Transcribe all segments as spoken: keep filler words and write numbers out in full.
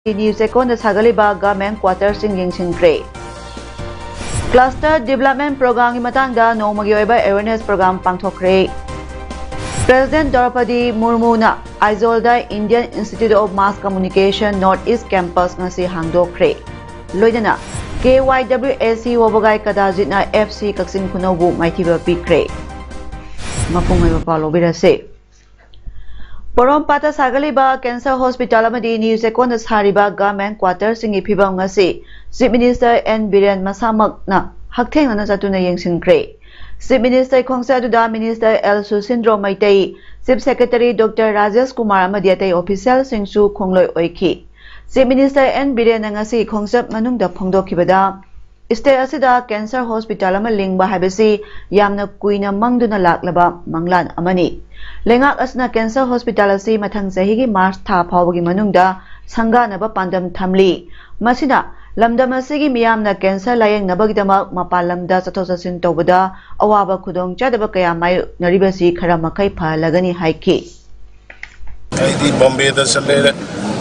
New ꯆꯦꯛꯀꯣꯟꯗ ꯁꯥꯒꯠꯂꯤꯕ government ꯀ꯭ꯋꯥꯇꯔꯁꯤꯡ ꯌꯦꯡꯁꯤꯟꯈ꯭ꯔꯦ꯫ ꯀ꯭ꯂꯁꯇꯔ ꯗꯤꯕꯦꯂꯞꯃꯦꯟꯠ ꯄ꯭ꯔꯣꯒ꯭ꯔꯥꯝꯒꯤ ꯃꯇꯥꯡꯗ ꯅꯣꯡꯃꯒꯤ ꯑꯣꯏꯕ ꯑꯦꯋꯦꯔꯅꯦꯁ ꯄ꯭ꯔꯣꯒ꯭ꯔꯥꯝ ꯄꯥꯡꯊꯣꯛꯈ꯭ꯔꯦ꯫ ꯄ꯭ꯔꯦꯁꯤꯗꯦꯟꯠ ꯗ꯭ꯔꯧꯄꯗꯤ ꯃꯨꯔꯃꯨꯅ ꯑꯥꯏꯖꯣꯜꯗ Indian Institute of Mass Communication North East Campus ꯉꯁꯤ ꯍꯥꯡꯗꯣꯛꯈ꯭ꯔꯦ꯫ ꯂꯣꯏꯅꯅ ꯀꯦ ꯋꯥꯏ ꯗꯕ꯭ꯂꯤꯎ ꯑꯦ ꯁꯤ ꯋꯥꯕꯒꯥꯏ ꯀꯗꯥꯖꯤꯠꯅ ꯑꯦꯐ ꯁꯤ ꯀꯛꯆꯤꯡ ꯈꯨꯅꯧꯕꯨ ꯃꯥꯏꯊꯤꯕ ꯄꯤꯈ꯭ꯔꯦ꯫ ꯃꯄꯨꯡ ꯑꯣꯏꯕ ꯄꯥꯎ ꯂꯧꯕꯤꯔꯁꯤ꯫ ꯄꯣꯔꯣꯝꯄꯥꯠꯇ ꯁꯥꯒꯠꯂꯤꯕ ꯀꯦꯟꯁꯔ ꯍꯣꯁꯄꯤꯇꯥꯜ ꯑꯃꯗꯤ ꯅꯤꯎ ꯆꯦꯛꯀꯣꯟꯗ ꯁꯥꯔꯤꯕ ꯒꯚꯔꯟꯃꯦꯟꯠ ꯀ꯭ꯋꯥꯇꯔꯁꯤꯡꯒꯤ ꯐꯤꯕꯝ ꯉꯁꯤ ꯆꯤꯐ ꯃꯤꯅꯤꯁꯇꯔ ꯑꯦꯟ ꯕꯤꯔꯦꯟ ꯃꯁꯥꯃꯛꯅ ꯍꯛꯊꯦꯡꯅꯅ ꯆꯠꯇꯨꯅ ꯌꯦꯡꯁꯤꯟꯈ꯭ꯔꯦ꯫ ꯆꯤꯐ ꯃꯤꯅꯤꯁꯇꯔꯒꯤ ꯈꯣꯡꯆꯠ ꯑꯗꯨꯗ minister L Susindro Meitei, chief secretary doctor Rajesh Kumar ꯑꯃꯗꯤ ꯑꯇꯩ ꯑꯣꯐꯤꯁꯤꯌꯦꯜꯁꯤꯡꯁꯨ ꯈꯣꯡꯂꯣꯏ ꯑꯣꯏꯈꯤ꯫ ꯆꯤꯐ ꯃꯤꯅꯤꯁꯇꯔ ꯑꯦꯟ ꯕꯤꯔꯦꯟꯅ ꯉꯁꯤ ꯈꯣꯡꯆꯠ ꯃꯅꯨꯡꯗ ꯐꯣꯡꯗꯣꯛꯈꯤꯕꯗ, ꯁ꯭ꯇꯦꯠ ꯑꯁꯤꯗ ꯀꯦꯟꯁꯔ ꯍꯣꯁꯄꯤꯇꯥꯜ ꯑꯃ ꯂꯤꯡꯕ ꯍꯥꯏꯕꯁꯤ ꯌꯥꯝꯅ ꯀꯨꯏꯅ ꯃꯪꯗꯨꯅ ꯂꯥꯛꯂꯕ ꯃꯪꯂꯥꯟ ꯑꯃꯅꯤ꯫ ꯂꯩꯉꯥꯛ ꯑꯁꯤꯅ ꯀꯦꯟꯁꯔ ꯍꯣꯁꯄꯤꯇꯥꯜ ꯑꯁꯤ ꯃꯊꯪ ꯆꯍꯤꯒꯤ ꯃꯥꯔꯆ ꯊꯥ ꯐꯥꯎꯕꯒꯤ ꯃꯅꯨꯡꯗ ꯁꯪꯒꯥꯅꯕ ꯄꯥꯟꯗꯝ ꯊꯝꯂꯤ꯫ ꯃꯁꯤꯅ ꯂꯝꯗꯝ ꯑꯁꯤꯒꯤ ꯃꯤꯌꯥꯝꯅ ꯀꯦꯟꯁꯔ ꯂꯥꯌꯦꯡꯅꯕꯒꯤꯗꯃꯛ ꯃꯄꯥꯟ ꯂꯝꯗ ꯆꯠꯊꯣꯛ ꯆꯠꯁꯤꯟ ꯇꯧꯕꯗ ꯑꯋꯥꯕ ꯈꯨꯗꯣꯡꯆꯥꯗꯕ ꯀꯌꯥ ꯃꯥꯌꯣꯛꯅꯔꯤꯕꯁꯤ ꯈꯔ ꯃꯈꯩ ꯐꯍꯜꯂꯒꯅꯤ ꯍꯥꯏꯈꯤ꯫ ꯑꯩꯗꯤ ꯕꯣꯝꯕꯦꯗ ꯆꯠꯂꯦ꯫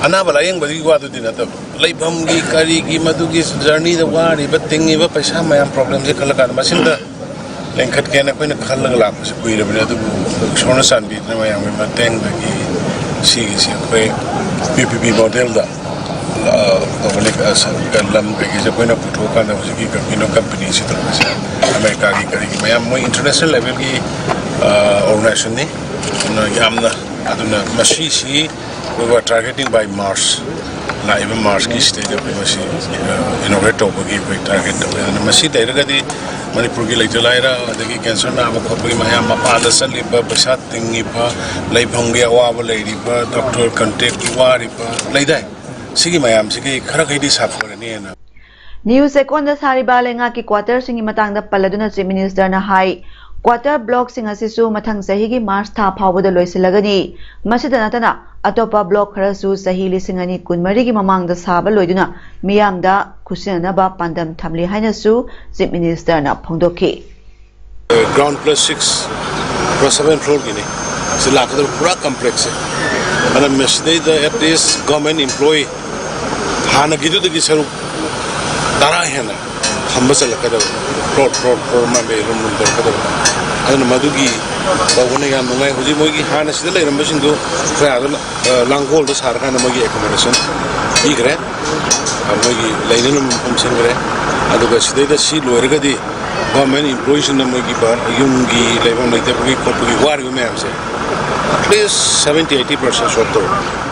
ꯑꯅꯥꯕ ꯂꯥꯌꯦꯡꯕꯒꯤ ꯋꯥꯗꯨꯗꯤ ꯅꯠꯇꯕ, ꯂꯩꯐꯝꯒꯤ ꯀꯔꯤꯒꯤ ꯃꯗꯨꯒꯤ ꯖꯔꯅꯤꯗ ꯋꯥꯔꯤꯕ, ꯇꯤꯡꯉꯤꯕ ꯄꯩꯁꯥ ꯃꯌꯥꯝ, ꯄ꯭ꯔꯣꯕ꯭ꯂꯦꯝꯁꯦ ꯈꯜꯂꯀꯥꯟꯗ ꯃꯁꯤꯝꯇ ꯂꯤꯡꯈꯠꯀꯦꯅ ꯑꯩꯈꯣꯏꯅ ꯈꯜꯂꯒ ꯂꯥꯛꯄꯁꯦ ꯀꯨꯏꯔꯕꯅꯤ꯫ ꯑꯗꯨꯕꯨ ꯏꯁꯣꯔꯅ ꯆꯥꯟꯕꯤꯗꯨꯅ ꯃꯌꯥꯝꯒꯤ ꯃꯇꯦꯡꯗꯒꯤ ꯁꯤꯒꯤꯁꯤ ꯑꯩꯈꯣꯏ ꯄꯤ ꯄꯤ ꯄꯤ ꯃꯣꯗꯦꯜꯗ, ꯑ, ꯄꯕ꯭ꯂꯤꯛ, ꯑ, ꯁ-, ꯂꯝ ꯀꯩꯀꯩꯁꯦ ꯑꯩꯈꯣꯏꯅ ꯄꯨꯊꯣꯛꯑꯀꯥꯟꯗ ꯍꯧꯖꯤꯛꯀꯤ ꯀꯝꯄꯦꯅꯤ ꯀꯝꯄꯦꯅꯤꯁꯤ ꯇꯧꯔꯤꯁꯦ ꯑꯃꯦꯔꯤꯀꯥꯒꯤ ꯀꯔꯤꯒꯤ ꯃꯌꯥꯝ, ꯃꯣꯏ ꯏꯟꯇꯔꯅꯦꯁꯅꯦꯜ ꯂꯦꯚꯦꯜꯒꯤ, ꯑ, ꯑꯣꯔꯒꯅꯥꯏꯖꯦꯁꯟꯅꯤ꯫ ꯑꯗꯨꯅ ꯌꯥꯝꯅ, ꯑꯗꯨꯅ ꯃꯁꯤꯁꯤ we were targeting by March, ꯂꯥꯛꯏꯕ ꯃꯥꯔꯆꯀꯤ ꯁꯤꯗꯩꯗ ꯑꯩꯈꯣꯏ ꯃꯁꯤ ꯏꯅꯣꯒ꯭ꯔꯦꯠ ꯇꯧꯕꯒꯤ ꯑꯩꯈꯣꯏ ꯇꯥꯔꯒꯦꯠ ꯇꯧꯋꯦ꯫ ꯑꯗꯨꯅ ꯃꯁꯤ ꯂꯩꯔꯒꯗꯤ ꯃꯅꯤꯄꯨꯔꯒꯤ ꯂꯩꯇ ꯂꯥꯏꯔ, ꯑꯗꯒꯤ ꯀꯦꯟꯁꯔ ꯅꯥꯕ ꯈꯣꯠꯄꯒꯤ ꯃꯌꯥꯝ, ꯃꯄꯥꯟꯗ ꯆꯠꯂꯤꯕ, ꯄꯩꯁꯥ ꯇꯤꯡꯉꯤꯕ, ꯂꯩꯐꯝꯒꯤ ꯑꯋꯥꯕ ꯂꯩꯔꯤꯕ, ꯗꯣꯛꯇꯔ ꯀꯟꯇꯦꯛꯀꯤ ꯋꯥꯔꯤꯕ ꯂꯩꯗꯥꯏ, ꯁꯤꯒꯤ ꯃꯌꯥꯝꯁꯤꯒꯤ ꯈꯔꯈꯩꯗꯤ ꯁꯥꯐꯔꯅꯤꯅ꯫ ꯅꯤꯎ ꯆꯦꯛꯀꯣꯟꯗ ꯁꯥꯔꯤꯕ ꯂꯩꯉꯥꯛꯀꯤ ꯀ꯭ꯋꯥꯇꯔꯁꯤꯡꯒꯤ ꯃꯇꯥꯡꯗ ꯄꯜꯂꯗꯨꯅ ꯆꯤꯐ ꯃꯤꯅꯤꯁꯇꯔꯅ ꯍꯥꯏ, ꯀ꯭ꯋꯥꯇꯔ ꯕ꯭ꯂꯣꯛꯁꯤꯡ ꯑꯁꯤꯁꯨ ꯃꯊꯪ ꯆꯍꯤꯒꯤ ꯃꯥꯔꯆ ꯊꯥ ꯐꯥꯎꯕꯗ ꯂꯣꯏꯁꯤꯜꯂꯒꯅꯤ꯫ ꯃꯁꯤꯗ ꯅꯠꯇꯅ ꯑꯇꯣꯞꯄ ꯕ꯭ꯂꯣꯛ ꯈꯔꯁꯨ ꯆꯍꯤ ꯂꯤꯁꯤꯡ ꯑꯅꯤ ꯀꯨꯟꯃꯔꯤꯒꯤ ꯃꯃꯥꯡꯗ ꯁꯥꯕ ꯂꯣꯏꯗꯨꯅ ꯃꯤꯌꯥꯝꯗ ꯈꯨꯠꯁꯤꯟꯅꯅꯕ ꯄꯥꯟꯗꯝ ꯊꯝꯂꯤ ꯍꯥꯏꯅꯁꯨ ꯆꯤꯐ ꯃꯤꯅꯤꯁꯇꯔꯅ ꯐꯣꯡꯗꯣꯛꯈꯤ꯫ Ground plus six, plus seven floorꯒꯤꯅꯤ꯫ ꯁꯤ ꯂꯥꯛꯀꯗꯕ ꯄꯨꯔꯥ ꯀꯝꯄ꯭ꯂꯦꯛꯁꯁꯦ꯫ ꯑꯗꯨꯅ ꯃꯁꯤꯗꯩꯗ at least government employee ꯍꯥꯟꯅꯒꯤꯗꯨꯗꯒꯤ ꯁꯔꯨꯛ ꯇꯔꯥ ꯍꯦꯟꯅ ꯊꯝꯕ ꯆꯠꯂꯛꯀꯗꯕ, ꯀ꯭ꯔꯣꯔ ꯀ꯭ꯔꯣꯔ ꯀ꯭ꯔꯣꯔ ꯃꯥꯏ ꯃꯥꯏ ꯔꯨꯝ ꯔꯨꯝ ꯇꯧꯔꯛꯀꯗꯕ꯫ ꯑꯗꯨꯅ ꯃꯗꯨꯒꯤ ꯇꯧꯕꯅ ꯌꯥꯝ ꯅꯨꯡꯉꯥꯏ꯫ ꯍꯧꯖꯤꯛ ꯃꯣꯏꯒꯤ ꯍꯥꯟꯅ ꯁꯤꯗ ꯂꯩꯔꯝꯕꯁꯤꯡꯗꯨ ꯑꯩꯈꯣꯏ ꯑꯥꯗ ꯂꯥꯡꯒꯣꯜꯗ ꯁꯥꯔꯀꯥꯟꯗ ꯃꯣꯏꯒꯤ ꯑꯦꯀꯣꯃꯣꯗꯦꯁꯟ ꯄꯤꯈ꯭ꯔꯦ, ꯃꯣꯏꯒꯤ ꯂꯩꯅꯅꯕ ꯃꯐꯝ ꯁꯤꯟꯈ꯭ꯔꯦ꯫ ꯑꯗꯨꯒ ꯁꯤꯗꯩꯗ ꯁꯤ ꯂꯣꯏꯔꯒꯗꯤ ꯒꯣꯔꯃꯦꯟ ꯏꯝꯄ꯭ꯂꯣꯌꯤꯁꯤꯡꯅ ꯃꯣꯏꯒꯤ ꯌꯨꯝꯒꯤ ꯂꯩꯐꯝ ꯂꯩꯇꯕꯒꯤ ꯈꯣꯠꯄꯒꯤ ꯋꯥꯔꯤꯕ ꯃꯌꯥꯝꯁꯦ at least seventy eighty percent solve ꯇꯧꯔꯛꯀꯅꯤ꯫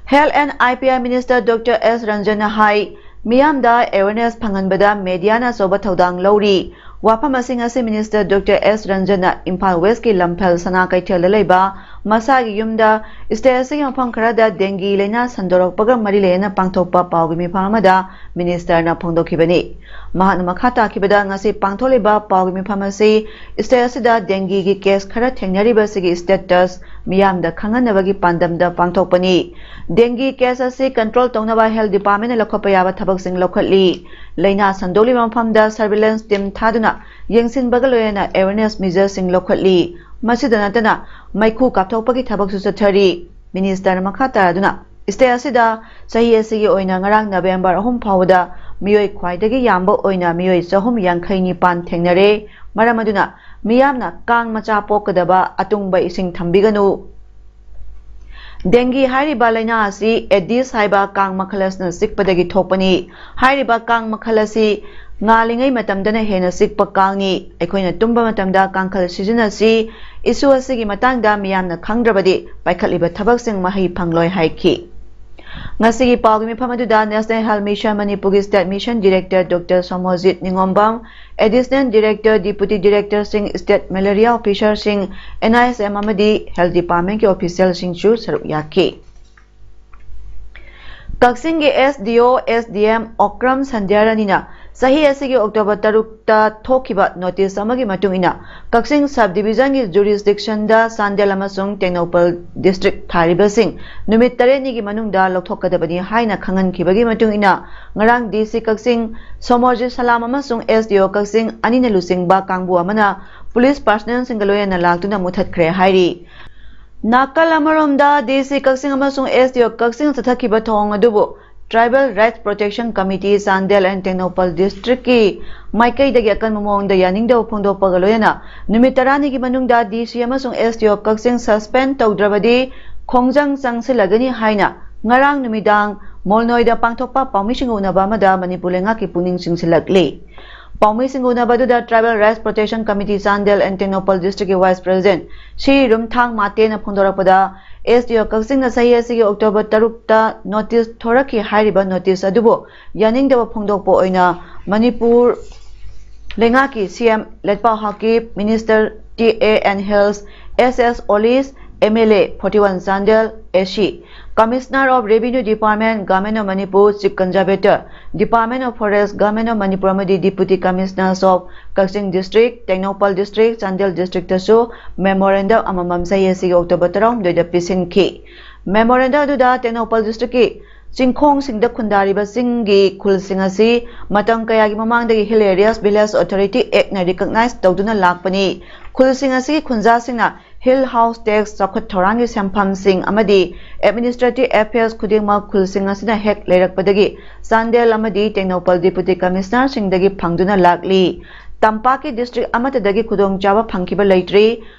Health and I P I Minister Doctor S Ranjanꯅ ꯍꯥꯏ, ꯃꯤꯌꯥꯝꯗ awareness ꯐꯪꯍꯟꯕꯗ mediaꯅ ꯑꯆꯧꯕ ꯊꯧꯗꯥꯡ ꯂꯧꯔꯤ꯫ ꯋꯥꯐꯝ ꯑꯁꯤ ꯉꯁꯤ Minister Doctor S Ranjanꯅ ꯏꯝꯐꯥꯜ Westꯀꯤ ꯂꯝꯐꯦꯜ ꯁꯅꯥ ꯀꯩꯊꯦꯜꯗ ꯂꯩꯕ ꯃꯁꯥꯒꯤ ꯌꯨꯝꯗ state ꯑꯁꯤꯒꯤ ꯃꯐꯝ ꯈꯔꯗ dengue ꯂꯥꯏꯅꯥ ꯁꯟꯗꯣꯔꯛꯄꯒ ꯃꯔꯤ ꯂꯩꯅꯅ ꯄꯥꯡꯊꯣꯛꯄ ꯄꯥꯎꯒꯤ ꯃꯤꯐꯝ ꯑꯃꯗ Ministerꯅ ꯐꯣꯡꯗꯣꯛꯈꯤꯕꯅꯤ꯫ ꯃꯍꯥꯛꯅ ꯃꯈꯥ ꯇꯥꯈꯤꯕꯗ, ꯉꯁꯤ ꯄꯥꯡꯊꯣꯛꯂꯤꯕ ꯄꯥꯎꯒꯤ ꯃꯤꯐꯝ ꯑꯁꯤ state ꯑꯁꯤꯗ dengueꯒꯤ case ꯈꯔ ꯊꯦꯡꯅꯔꯤꯕ ꯑꯁꯤꯒꯤ status ꯃꯤꯌꯥꯝꯗ ꯈꯪꯍꯟꯅꯕꯒꯤ ꯄꯥꯟꯗꯝꯗ ꯄꯥꯡꯊꯣꯛꯄꯅꯤ꯫ Dengue case ꯑꯁꯤ control ꯇꯧꯅꯕ Health Departmentꯅ ꯂꯧꯈꯠꯄ ꯌꯥꯕ ꯊꯕꯛꯁꯤꯡ ꯂꯧꯈꯠꯂꯤ꯫ ꯂꯥꯏꯅꯥ ꯁꯟꯗꯣꯛꯂꯤꯕ ꯃꯐꯝꯗ surveillance team ꯊꯥꯗꯨꯅ ꯌꯦꯡꯁꯤꯟꯕꯒ ꯂꯣꯏꯅꯅ awareness measureꯁꯤꯡ ꯂꯧꯈꯠꯂꯤ꯫ ꯃꯁꯤꯗ ꯅꯠꯇꯅ ꯃꯩꯈꯨ ꯀꯥꯞꯊꯣꯛꯄꯒꯤ ꯊꯕꯛꯁꯨ ꯆꯠꯊꯔꯤ꯫ Ministerꯅ ꯃꯈꯥ ꯇꯥꯔꯗꯨꯅ, state ꯑꯁꯤꯗ ꯆꯍꯤ ꯑꯁꯤꯒꯤ ꯑꯣꯏꯅ ꯉꯔꯥꯡ November ꯑꯍꯨꯝ ꯐꯥꯎꯕꯗ ꯃꯤꯑꯣꯏ ꯈ꯭ꯋꯥꯏꯗꯒꯤ ꯌꯥꯝꯕ ꯑꯣꯏꯅ ꯃꯤꯑꯣꯏ ꯆꯍꯨꯝ ꯌꯥꯡꯈꯩ ꯅꯤꯄꯥꯟ ꯊꯦꯡꯅꯔꯦ꯫ ꯃꯔꯝ ꯑꯗꯨꯅ ꯃꯤꯌꯥꯝꯅ ꯀꯥꯡ ꯃꯆꯥ ꯄꯣꯛꯀꯗꯕ ꯑꯇꯨꯡꯕ ꯏꯁꯤꯡ ꯊꯝꯕꯤꯒꯅꯨ꯫ Dengue ꯍꯥꯏꯔꯤꯕ ꯂꯥꯏꯅꯥ ꯑꯁꯤ Aedes ꯍꯥꯏꯕ ꯀꯥꯡ ꯃꯈꯜ ꯑꯁꯤꯅ ꯆꯤꯛꯄꯗꯒꯤ ꯊꯣꯛꯄꯅꯤ꯫ ꯍꯥꯏꯔꯤꯕ ꯀꯥꯡ ꯃꯈꯜ ꯑꯁꯤ ꯉꯥꯜꯂꯤꯉꯩ ꯃꯇꯝꯗꯅ ꯍꯦꯟꯅ ꯆꯤꯛꯄ ꯀꯥꯡꯅꯤ꯫ ꯑꯩꯈꯣꯏꯅ ꯇꯨꯝꯕ ꯃꯇꯝꯗ ꯀꯥꯡꯈꯜ ꯁꯤꯖꯤꯟꯅꯁꯤ꯫ Issue ꯑꯁꯤꯒꯤ ꯃꯇꯥꯡꯗ ꯃꯤꯌꯥꯝꯅ ꯈꯪꯗ꯭ꯔꯕꯗꯤ ꯄꯥꯏꯈꯠꯂꯤꯕ ꯊꯕꯛꯁꯤꯡ ꯃꯍꯩ ꯐꯪꯂꯣꯏ ꯍꯥꯏꯈꯤ꯫ ꯉꯁꯤꯒꯤ ꯄꯥꯎꯒꯤ ꯃꯤꯐꯝ ꯑꯗꯨꯗ National Health Mission ꯃꯅꯤꯄꯨꯔꯒꯤ State Mission Director Doctor ꯁꯣꯃꯣꯖꯤꯠ ꯅꯤꯉꯣꯝꯕꯝ, Additional Director, Deputy Directorꯁꯤꯡ, State Malaria Officerꯁꯤꯡ, N I S M ꯑꯃꯗꯤ Health Departmentꯀꯤ officialꯁꯤꯡꯁꯨ ꯁꯔꯨꯛ ꯌꯥꯈꯤ꯫ ꯀꯛꯆꯤꯡꯒꯤ S D O, S D M Okram ꯁꯟꯙ꯭ꯌꯥꯔꯥꯅꯤꯅ ꯆꯍꯤ ꯑꯁꯤꯒꯤ October ꯇꯔꯨꯛꯇ ꯊꯣꯛꯈꯤꯕ notice ꯑꯃꯒꯤ ꯃꯇꯨꯡ ꯏꯟꯅ, ꯀꯛꯆꯤꯡ sub divisionꯒꯤ jurisdictionꯗ ꯆꯥꯟꯗꯦꯜ ꯑꯃꯁꯨꯡ ꯇꯦꯡꯅꯧꯄꯜ district ꯊꯥꯔꯤꯕꯁꯤꯡ ꯅꯨꯃꯤꯠ ꯇꯔꯦꯠꯅꯤꯒꯤ ꯃꯅꯨꯡꯗ ꯂꯧꯊꯣꯛꯀꯗꯕꯅꯤ ꯍꯥꯏꯅ ꯈꯪꯍꯟꯈꯤꯕꯒꯤ ꯃꯇꯨꯡ ꯏꯟꯅ, ꯉꯔꯥꯡ D C ꯀꯛꯆꯤꯡ ꯁꯣꯃꯣꯔꯖꯤꯠ ꯁꯂꯥꯝ ꯑꯃꯁꯨꯡ S D O ꯀꯛꯆꯤꯡ ꯑꯅꯤꯅ ꯂꯨꯆꯤꯡꯕ ꯀꯥꯡꯕꯨ ꯑꯃꯅ police personnelꯁꯤꯡꯒ ꯂꯣꯏꯅꯅ ꯂꯥꯛꯇꯨꯅ ꯃꯨꯊꯠꯈ꯭ꯔꯦ ꯍꯥꯏꯔꯤ꯫ ꯅꯥꯀꯜ ꯑꯃꯔꯣꯝꯗ, D C ꯀꯛꯆꯤꯡ ꯑꯃꯁꯨꯡ S D O ꯀꯛꯆꯤꯡ ꯆꯠꯊꯈꯤꯕ ꯊꯧꯑꯣꯡ ꯑꯗꯨꯕꯨ Tribal Rights Protection Committee Chandel and Tengnoupal Districtꯀꯤ ꯃꯥꯏꯀꯩꯗꯒꯤ ꯑꯀꯟꯕ ꯃꯑꯣꯡꯗ ꯌꯥꯅꯤꯡꯗꯕ ꯐꯣꯡꯗꯣꯛꯄꯒ ꯂꯣꯏꯅꯅ ꯅꯨꯃꯤꯠ ꯇꯔꯥꯅꯤꯒꯤ ꯃꯅꯨꯡꯗ DC ꯑꯃꯁꯨꯡ SDO ꯀꯛꯆꯤꯡ suspend ꯇꯧꯗ꯭ꯔꯕꯗꯤ ꯈꯣꯡꯖꯪ ꯆꯪꯁꯤꯜꯂꯒꯅꯤ ꯍꯥꯏꯅ ꯉꯔꯥꯡ ꯅꯨꯃꯤꯗꯥꯡ ꯃꯣꯜꯅꯣꯏꯗ ꯄꯥꯡꯊꯣꯛꯄ ꯄꯥꯎꯃꯤꯁꯤꯡꯒ ꯎꯅꯕ ꯑꯃꯗ ꯃꯅꯤꯄꯨꯔ ꯂꯩꯉꯥꯛꯀꯤ ꯄꯨꯛꯅꯤꯡ ꯆꯤꯡꯁꯤꯜꯂꯛꯂꯤ꯫ ꯄꯥꯎꯃꯤꯁꯤꯡꯒ ꯎꯅꯕ ꯑꯗꯨꯗ Tribal Rights Protection Committee Chandel and Tengnoupal Districtꯀꯤ Vice President ꯁꯤ ꯔꯨꯝꯊꯥꯡ ꯃꯥꯇꯦꯅ ꯐꯣꯡꯗꯣꯔꯛꯄꯗ, SDO ꯀꯛꯆꯤꯡꯅ ꯆꯍꯤ ꯑꯁꯤꯒꯤ October ꯇꯔꯨꯛꯇ notice ꯊꯣꯔꯛꯈꯤ ꯍꯥꯏꯔꯤꯕ notice ꯑꯗꯨꯕꯨ ꯌꯥꯅꯤꯡꯗꯕ ꯐꯣꯡꯗꯣꯛꯄ ꯑꯣꯏꯅ ꯃꯅꯤꯄꯨꯔ ꯂꯩꯉꯥꯛꯀꯤ CM ꯂꯩꯄꯥꯎ ꯍꯥꯀꯤꯞ, Minister TA and Health, SS Olis, MLA forty one Chandel, AC, Commissioner of Revenue Department, Government of Manipur, Chief Conservator, Department of Forest, Government of Manipur ꯑꯃꯗꯤ Deputy Commissioners of Kakching District, Tengnoupal District, Chandel Districtꯇꯁꯨ memorandum ꯑꯃꯃꯝ ꯆꯍꯤ ꯑꯁꯤꯒꯤ October ꯇꯔꯥꯍꯨꯝꯗꯣꯏꯗ ꯄꯤꯁꯤꯟꯈꯤ꯫ Memorandum ꯑꯗꯨꯗ ꯇꯦꯡꯅꯧꯄꯜ Districtꯀꯤ ꯆꯤꯡꯈꯣꯡꯁꯤꯡꯗ ꯈꯨꯟꯗꯥꯔꯤꯕ ꯆꯤꯡꯒꯤ ꯈꯨꯜꯁꯤꯡ ꯑꯁꯤ ꯃꯇꯝ ꯀꯌꯥꯒꯤ ꯃꯃꯥꯡꯗꯒꯤ Hill Areas Village Authority Actꯅ recognize ꯇꯧꯗꯨꯅ ꯂꯥꯛꯄꯅꯤ꯫ ꯈꯨꯜꯁꯤꯡ ꯑꯁꯤꯒꯤ ꯈꯨꯟꯖꯥꯁꯤꯡꯅ Hill House Tax, ꯆꯥꯎꯈꯠ ꯊꯧꯔꯥꯡꯒꯤ ꯁꯦꯟꯐꯝꯁꯤꯡ ꯑꯃꯗꯤ administrative affairs ꯈꯨꯗꯤꯡꯃꯛ ꯈꯨꯜꯁꯤꯡ ꯑꯁꯤꯅ ꯍꯦꯛ ꯂꯩꯔꯛꯄꯗꯒꯤ ꯆꯥꯟꯗꯦꯜ ꯑꯃꯗꯤ ꯇꯦꯡꯅꯧꯄꯜ Deputy Commissionerꯁꯤꯡꯗꯒꯤ ꯐꯪꯗꯨꯅ ꯂꯥꯛꯂꯤ꯫ ꯇꯝꯄꯥꯛꯀꯤ district ꯑꯃꯠꯇꯗꯒꯤ ꯈꯨꯗꯣꯡꯆꯥꯕ ꯐꯪꯈꯤꯕ ꯂꯩꯇ꯭ꯔꯤ꯫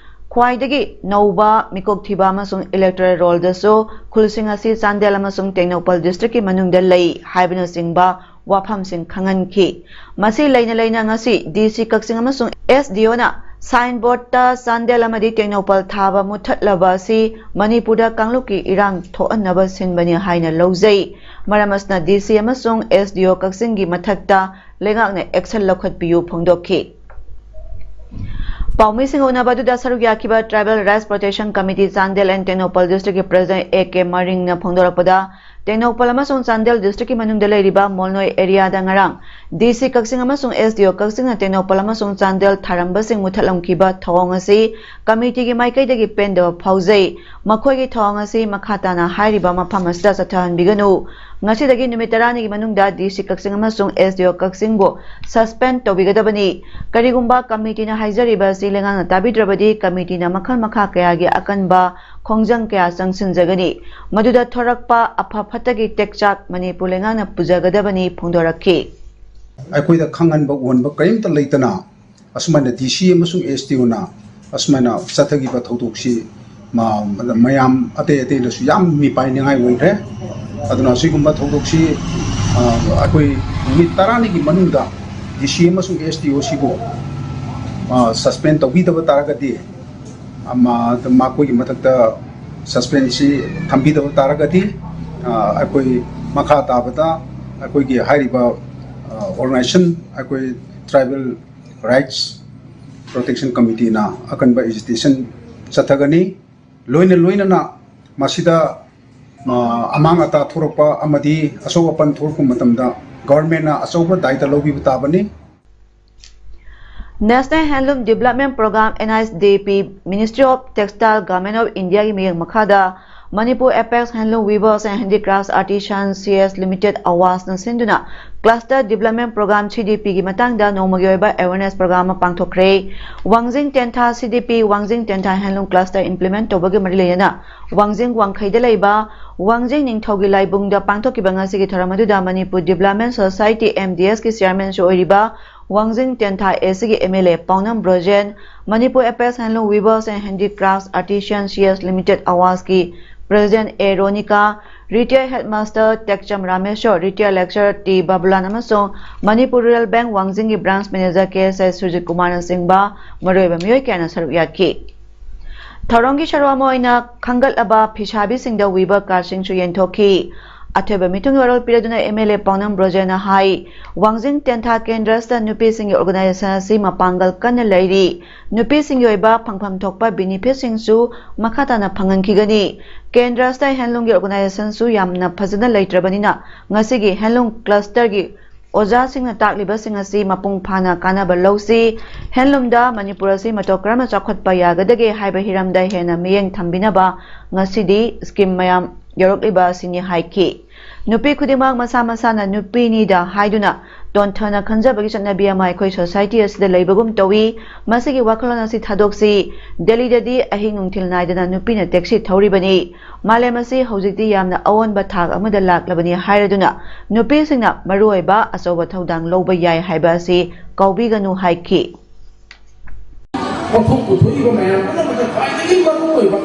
ꯈ꯭ꯋꯥꯏꯗꯒꯤ ꯅꯧꯕ, ꯃꯤꯀꯣꯛ ꯊꯤꯕ ꯑꯃꯁꯨꯡ electoral rollꯗꯁꯨ ꯈꯨꯜꯁꯤꯡ ꯑꯁꯤ ꯆꯥꯟꯗꯦꯜ ꯑꯃꯁꯨꯡ ꯇꯦꯡꯅꯧꯄꯜ Districtꯀꯤ ꯃꯅꯨꯡꯗ ꯂꯩ ꯍꯥꯏꯕꯅꯆꯤꯡꯕ ꯋꯥꯐꯝꯁꯤꯡ ꯈꯪꯍꯟꯈꯤ꯫ ꯃꯁꯤ ꯂꯩꯅ ꯂꯩꯅ ꯉꯁꯤ DC ꯀꯛꯆꯤꯡ ꯑꯃꯁꯨꯡ SDOꯅ signboardꯇ ꯆꯥꯟꯗꯦꯜ ꯑꯃꯗꯤ ꯇꯦꯡꯅꯧꯄꯜ ꯊꯥꯕ ꯃꯨꯠꯊꯠꯂꯕ ꯑꯁꯤ ꯃꯅꯤꯄꯨꯔꯗ ꯀꯥꯡꯂꯨꯞꯀꯤ ꯏꯔꯥꯡ ꯊꯣꯛꯍꯟꯅꯕ ꯁꯤꯟꯕꯅꯤ ꯍꯥꯏꯅ ꯂꯧꯖꯩ꯫ ꯃꯔꯝ ꯑꯁꯤꯅ DC ꯑꯃꯁꯨꯡ SDO ꯀꯛꯆꯤꯡꯒꯤ ꯃꯊꯛꯇ ꯂꯩꯉꯥꯛꯅ action ꯂꯧꯈꯠꯄꯤꯌꯨ ꯐꯣꯡꯗꯣꯛꯈꯤ꯫ ꯄꯥꯎꯃꯤꯁꯤꯡꯒ ꯎꯅꯕ ꯑꯗꯨꯗ ꯁꯔꯨꯛ ꯌꯥꯈꯤꯕ Tribal Rights Protection Committee Chandel and Tengnoupal Districtꯀꯤ President A K ꯃꯔꯤꯡꯅ ꯐꯣꯡꯗꯣꯔꯛꯄꯗ, Tengnoupal ꯑꯃꯁꯨꯡ ꯆꯥꯟꯗꯦꯜ Districtꯀꯤ ꯃꯅꯨꯡꯗ ꯂꯩꯔꯤꯕ ꯃꯣꯜꯅꯣꯏ areaꯗ ꯉꯔꯥꯡ DC ꯀꯛꯆꯤꯡ ꯑꯃꯁꯨꯡ SDO ꯀꯛꯆꯤꯡꯅ ꯇꯦꯡꯅꯧꯄꯜ ꯑꯃꯁꯨꯡ ꯆꯥꯟꯗꯦꯜ ꯊꯥꯔꯝꯕꯁꯤꯡ ꯃꯨꯠꯊꯠꯂꯝꯈꯤꯕ ꯊꯧꯑꯣꯡ ꯑꯁꯤ committeeꯒꯤ ꯃꯥꯏꯀꯩꯗꯒꯤ ꯄꯦꯟꯗꯕ ꯐꯥꯎꯖꯩ꯫ ꯃꯈꯣꯏꯒꯤ ꯊꯧꯑꯣꯡ ꯑꯁꯤ ꯃꯈꯥ ꯇꯥꯅ ꯍꯥꯏꯔꯤꯕ ꯃꯐꯝ ꯑꯁꯤꯗ ꯆꯠꯊꯍꯟꯕꯤꯒꯅꯨ꯫ ꯉꯁꯤꯗꯒꯤ ꯅꯨꯃꯤꯠ ꯇꯔꯥꯅꯤꯒꯤ ꯃꯅꯨꯡꯗ ꯗꯤ ꯁꯤ ꯀꯛꯆꯤꯡ ꯑꯃꯁꯨꯡ ꯑꯦꯁ ꯗꯤ ꯑꯣ ꯀꯛꯆꯤꯡꯕꯨ ꯁꯁꯄꯦꯟ ꯇꯧꯕꯤꯒꯗꯕꯅꯤ꯫ ꯀꯔꯤꯒꯨꯝꯕ ꯀꯃꯤꯇꯤꯅ ꯍꯥꯏꯖꯔꯤꯕ ꯑꯁꯤ ꯂꯩꯉꯥꯛꯅ ꯇꯥꯕꯤꯗ꯭ꯔꯕꯗꯤ ꯀꯃꯤꯇꯤꯅ ꯃꯈꯜ ꯃꯈꯥ ꯀꯌꯥꯒꯤ ꯑꯀꯟꯕ ꯈꯣꯡꯖꯪ ꯀꯌꯥ ꯆꯪꯁꯤꯟꯖꯒꯅꯤ꯫ ꯃꯗꯨꯗ ꯊꯣꯔꯛꯄ ꯑꯐ ꯐꯠꯇꯒꯤ ꯇꯦꯛꯆꯥꯛ ꯃꯅꯤꯄꯨꯔ ꯂꯩꯉꯥꯛꯅ ꯄꯨꯖꯒꯗꯕꯅꯤ ꯐꯣꯡꯗꯣꯔꯛꯈꯤ꯫ ꯑꯩꯈꯣꯏꯗ ꯈꯪꯍꯟꯕ ꯎꯍꯟꯕ ꯀꯔꯤꯝꯇ ꯂꯩꯇꯅ ꯑꯁꯨꯃꯥꯏꯅ ꯗꯤ ꯁꯤ ꯑꯃꯁꯨꯡ ꯑꯦꯁ ꯗꯤ ꯑꯣꯅ ꯑꯁꯨꯃꯥꯏꯅ ꯆꯠꯊꯈꯤꯕ ꯊꯧꯗꯣꯛꯁꯤ ꯃ-, ꯃꯌꯥꯝ ꯑꯇꯩ ꯑꯇꯩꯅꯁꯨ ꯌꯥꯝ ꯃꯤꯄꯥꯏꯅꯤꯡꯉꯥꯏ ꯑꯣꯏꯈ꯭ꯔꯦ꯫ ꯑꯗꯨꯅ ꯑꯁꯤꯒꯨꯝꯕ ꯊꯧꯗꯣꯛꯁꯤ, ꯑ, ꯑꯩꯈꯣꯏ ꯅꯨꯃꯤꯠ ꯇꯔꯥꯅꯤꯒꯤ ꯃꯅꯨꯡꯗ ꯗꯤ ꯁꯤ ꯑꯃꯁꯨꯡ ꯑꯦꯁ ꯗꯤ ꯑꯣ ꯁꯤꯕꯨ, ꯑ, ꯁꯁꯄꯦꯟ ꯇꯧꯕꯤꯗꯕ ꯇꯥꯔꯒꯗꯤ, ꯑ, ꯃ-, ꯃꯈꯣꯏꯒꯤ ꯃꯊꯛꯇ ꯁꯁꯄꯦꯟꯁꯤ ꯊꯝꯕꯤꯗꯕ ꯇꯥꯔꯒꯗꯤ, ꯑ, ꯑꯩꯈꯣꯏ ꯃꯈꯥ ꯇꯥꯕꯗ ꯑꯩꯈꯣꯏꯒꯤ ꯍꯥꯏꯔꯤꯕ, ꯑ, ꯑꯣꯔꯒꯅꯥꯏꯖꯦꯁꯟ, ꯑꯩꯈꯣꯏ ꯇ꯭ꯔꯥꯏꯕꯦꯜ ꯔꯥꯏꯠꯁ ꯄ꯭ꯔꯣꯇꯦꯛꯁꯟ ꯀꯃꯤꯇꯤꯅ ꯑꯀꯟꯕ ꯑꯦꯖꯤꯇꯦꯁꯟ ꯆꯠꯊꯒꯅꯤ꯫ ꯂꯣꯏꯅ ꯂꯣꯏꯅꯅ ꯃꯁꯤꯗ, ꯑ, ꯑꯃꯥꯡ ꯑꯇꯥ ꯊꯣꯔꯛꯄ ꯑꯃꯗꯤ ꯑꯁꯣꯛ ꯑꯄꯟ ꯊꯣꯛꯂꯛꯄ ꯃꯇꯝꯗ ꯒꯚꯔꯟꯃꯦꯟꯅ ꯑꯆꯧꯕ ꯗꯥꯏꯇ ꯂꯧꯕꯤꯕ ꯇꯥꯕꯅꯤ꯫ National Handloom Development Programme, N H D P, Ministry of Textile Garment of Indiaꯒꯤ ꯃꯤꯠꯌꯦꯡ ꯃꯈꯥꯗ Manipur Apex Handloom Weavers and Handicrafts Artisans C S Limited ꯑꯋꯥꯁꯅ ꯁꯤꯟꯗꯨꯅ Cluster Development Programme, C D P, ꯒꯤ ꯃꯇꯥꯡꯗ ꯅꯣꯡꯃꯒꯤ ꯑꯣꯏꯕ awareness program ꯑꯃ ꯄꯥꯡꯊꯣꯛꯈ꯭ꯔꯦ꯫ ꯋꯥꯡꯖꯤꯡ ꯇꯦꯟꯊꯥ C D P ꯋꯥꯡꯖꯤꯡ ꯇꯦꯟꯊꯥ Handloom Cluster implement ꯇꯧꯕꯒꯤ ꯃꯔꯤ ꯂꯩꯅꯅ ꯋꯥꯡꯖꯤꯡ ꯋꯥꯡꯈꯩꯗ ꯂꯩꯕ ꯋꯥꯡꯖꯤꯡ ꯅꯤꯡꯊꯧꯒꯤ ꯂꯥꯏꯕꯨꯡꯗ ꯄꯥꯡꯊꯣꯛꯈꯤꯕ ꯉꯁꯤꯒꯤ ꯊꯧꯔꯝ ꯑꯗꯨꯗ Manipur Development Society, M D S ꯀꯤ chairman ꯁꯨ ꯑꯣꯏꯔꯤꯕ ꯋꯥꯡꯖꯤꯡ ꯇꯦꯟꯊꯥ A C ꯒꯤ M L A ꯄꯥꯎꯅꯝ Brojen, Manipur Apex Handloom Weavers and Handicrafts Artisan C S Limited ꯑꯋꯥꯁꯀꯤ president A Ronika, retired headmaster Tekcham Rameshor, retired lecturer T Babulan ꯑꯃꯁꯨꯡ Manipur Rural Bank ꯋꯥꯡꯖꯤꯡꯒꯤ branch manager ꯀꯦ ꯑꯦꯁ ꯑꯥꯏ ꯁꯨꯔꯖꯤꯠ ꯀꯨꯃꯥꯔꯅꯆꯤꯡꯕ ꯃꯔꯨꯑꯣꯏꯕ ꯃꯤꯑꯣꯏ ꯀꯌꯥꯅ ꯁꯔꯨꯛ ꯌꯥꯈꯤ꯫ ꯊꯧꯔꯝꯒꯤ ꯁꯔꯨꯛ ꯑꯃ ꯑꯣꯏꯅ ꯈꯟꯒꯠꯂꯕ ꯐꯤꯁꯥꯕꯤꯁꯤꯡꯗ weaver cardꯁꯤꯡꯁꯨ ꯌꯦꯟꯊꯣꯛꯈꯤ꯫ ꯑꯊꯣꯏꯕ ꯃꯤꯊꯨꯡꯒꯤ ꯋꯥꯔꯣꯜ ꯄꯤꯔꯗꯨꯅ M L A ꯄꯥꯎꯅꯝ ꯕ꯭ꯔꯣꯖꯦꯟꯅ ꯍꯥꯏ, ꯋꯥꯡꯖꯤꯡ ꯇꯦꯟꯊꯥ ꯀꯦꯟꯗ꯭ꯔꯁꯤꯗ ꯅꯨꯄꯤꯁꯤꯡꯒꯤ organization ꯑꯁꯤ ꯃꯄꯥꯡꯒꯜ ꯀꯟꯅ ꯂꯩꯔꯤ꯫ ꯅꯨꯄꯤꯁꯤꯡꯒꯤ ꯑꯣꯏꯕ ꯐꯪꯐꯝ ꯊꯣꯛꯄ benefitꯁꯤꯡꯁꯨ ꯃꯈꯥ ꯇꯥꯅ ꯐꯪꯍꯟꯈꯤꯒꯅꯤ꯫ ꯀꯦꯟꯗ꯭ꯔꯁꯤꯗ handloomꯒꯤ organizationꯁꯨ ꯌꯥꯝꯅ ꯐꯖꯅ ꯂꯩꯇ꯭ꯔꯕꯅꯤꯅ ꯉꯁꯤꯒꯤ handloom clusterꯒꯤ ꯑꯣꯖꯥꯁꯤꯡꯅ ꯇꯥꯛꯂꯤꯕꯁꯤꯡ ꯑꯁꯤ ꯃꯄꯨꯡ ꯐꯥꯅ ꯀꯥꯟꯅꯕ ꯂꯧꯁꯤ꯫ Handloomꯗ ꯃꯅꯤꯄꯨꯔ ꯑꯁꯤ ꯃꯇꯧ ꯀꯔꯝꯅ ꯆꯥꯎꯈꯠꯄ ꯌꯥꯒꯗꯒꯦ ꯍꯥꯏꯕ ꯍꯤꯔꯝꯗ ꯍꯦꯟꯅ ꯃꯤꯠꯌꯦꯡ ꯊꯝꯕꯤꯅꯕ ꯉꯁꯤꯗꯤ scheme ꯃꯌꯥꯝ ꯌꯧꯔꯛꯂꯤꯕ ꯑꯁꯤꯅꯤ ꯍꯥꯏꯈꯤ꯫ ꯅꯨꯄꯤ ꯈꯨꯗꯤꯡꯃꯛ ꯃꯁꯥ ꯃꯁꯥꯅ ꯅꯨꯄꯤꯅꯤꯗ ꯍꯥꯏꯗꯨꯅ ꯇꯣꯟꯊꯅ ꯈꯟꯖꯕꯒꯤ ꯆꯠꯅꯕꯤ ꯑꯃ ꯑꯩꯈꯣꯏ ꯁꯣꯁꯥꯏꯇꯤ ꯑꯁꯤꯗ ꯂꯩꯕꯒꯨꯝ ꯇꯧꯏ꯫ ꯃꯁꯤꯒꯤ ꯋꯥꯈꯜꯂꯣꯟ ꯑꯁꯤ ꯊꯥꯗꯣꯛꯁꯤ꯫ ꯗꯦꯜꯂꯤꯗꯗꯤ ꯑꯍꯤꯡ ꯅꯨꯡꯊꯤꯜ ꯅꯥꯏꯗꯅ ꯅꯨꯄꯤꯅ ꯇꯦꯛꯁꯤ ꯊꯧꯔꯤꯕꯅꯤ꯫ ꯃꯥꯂꯦꯝ ꯑꯁꯤ ꯍꯧꯖꯤꯛꯇꯤ ꯌꯥꯝꯅ ꯑꯑꯣꯟꯕ ꯊꯥꯛ ꯑꯃꯗ ꯂꯥꯛꯂꯕꯅꯤ ꯍꯥꯏꯔꯗꯨꯅ ꯅꯨꯄꯤꯁꯤꯡꯅ ꯃꯔꯨꯑꯣꯏꯕ ꯑꯆꯧꯕ ꯊꯧꯗꯥꯡ ꯂꯧꯕ ꯌꯥꯏ ꯍꯥꯏꯕ ꯑꯁꯤ ꯀꯥꯎꯕꯤꯒꯅꯨ ꯍꯥꯏꯈꯤ꯫ ꯄꯣꯠꯊꯣꯛ ꯄꯨꯊꯣꯛꯏꯕ ꯃꯌꯥꯝ ꯄꯨꯝꯅꯃꯛꯇ ꯈ꯭ꯋꯥꯏꯗꯒꯤ ꯃꯔꯨ ꯑꯣꯏꯕ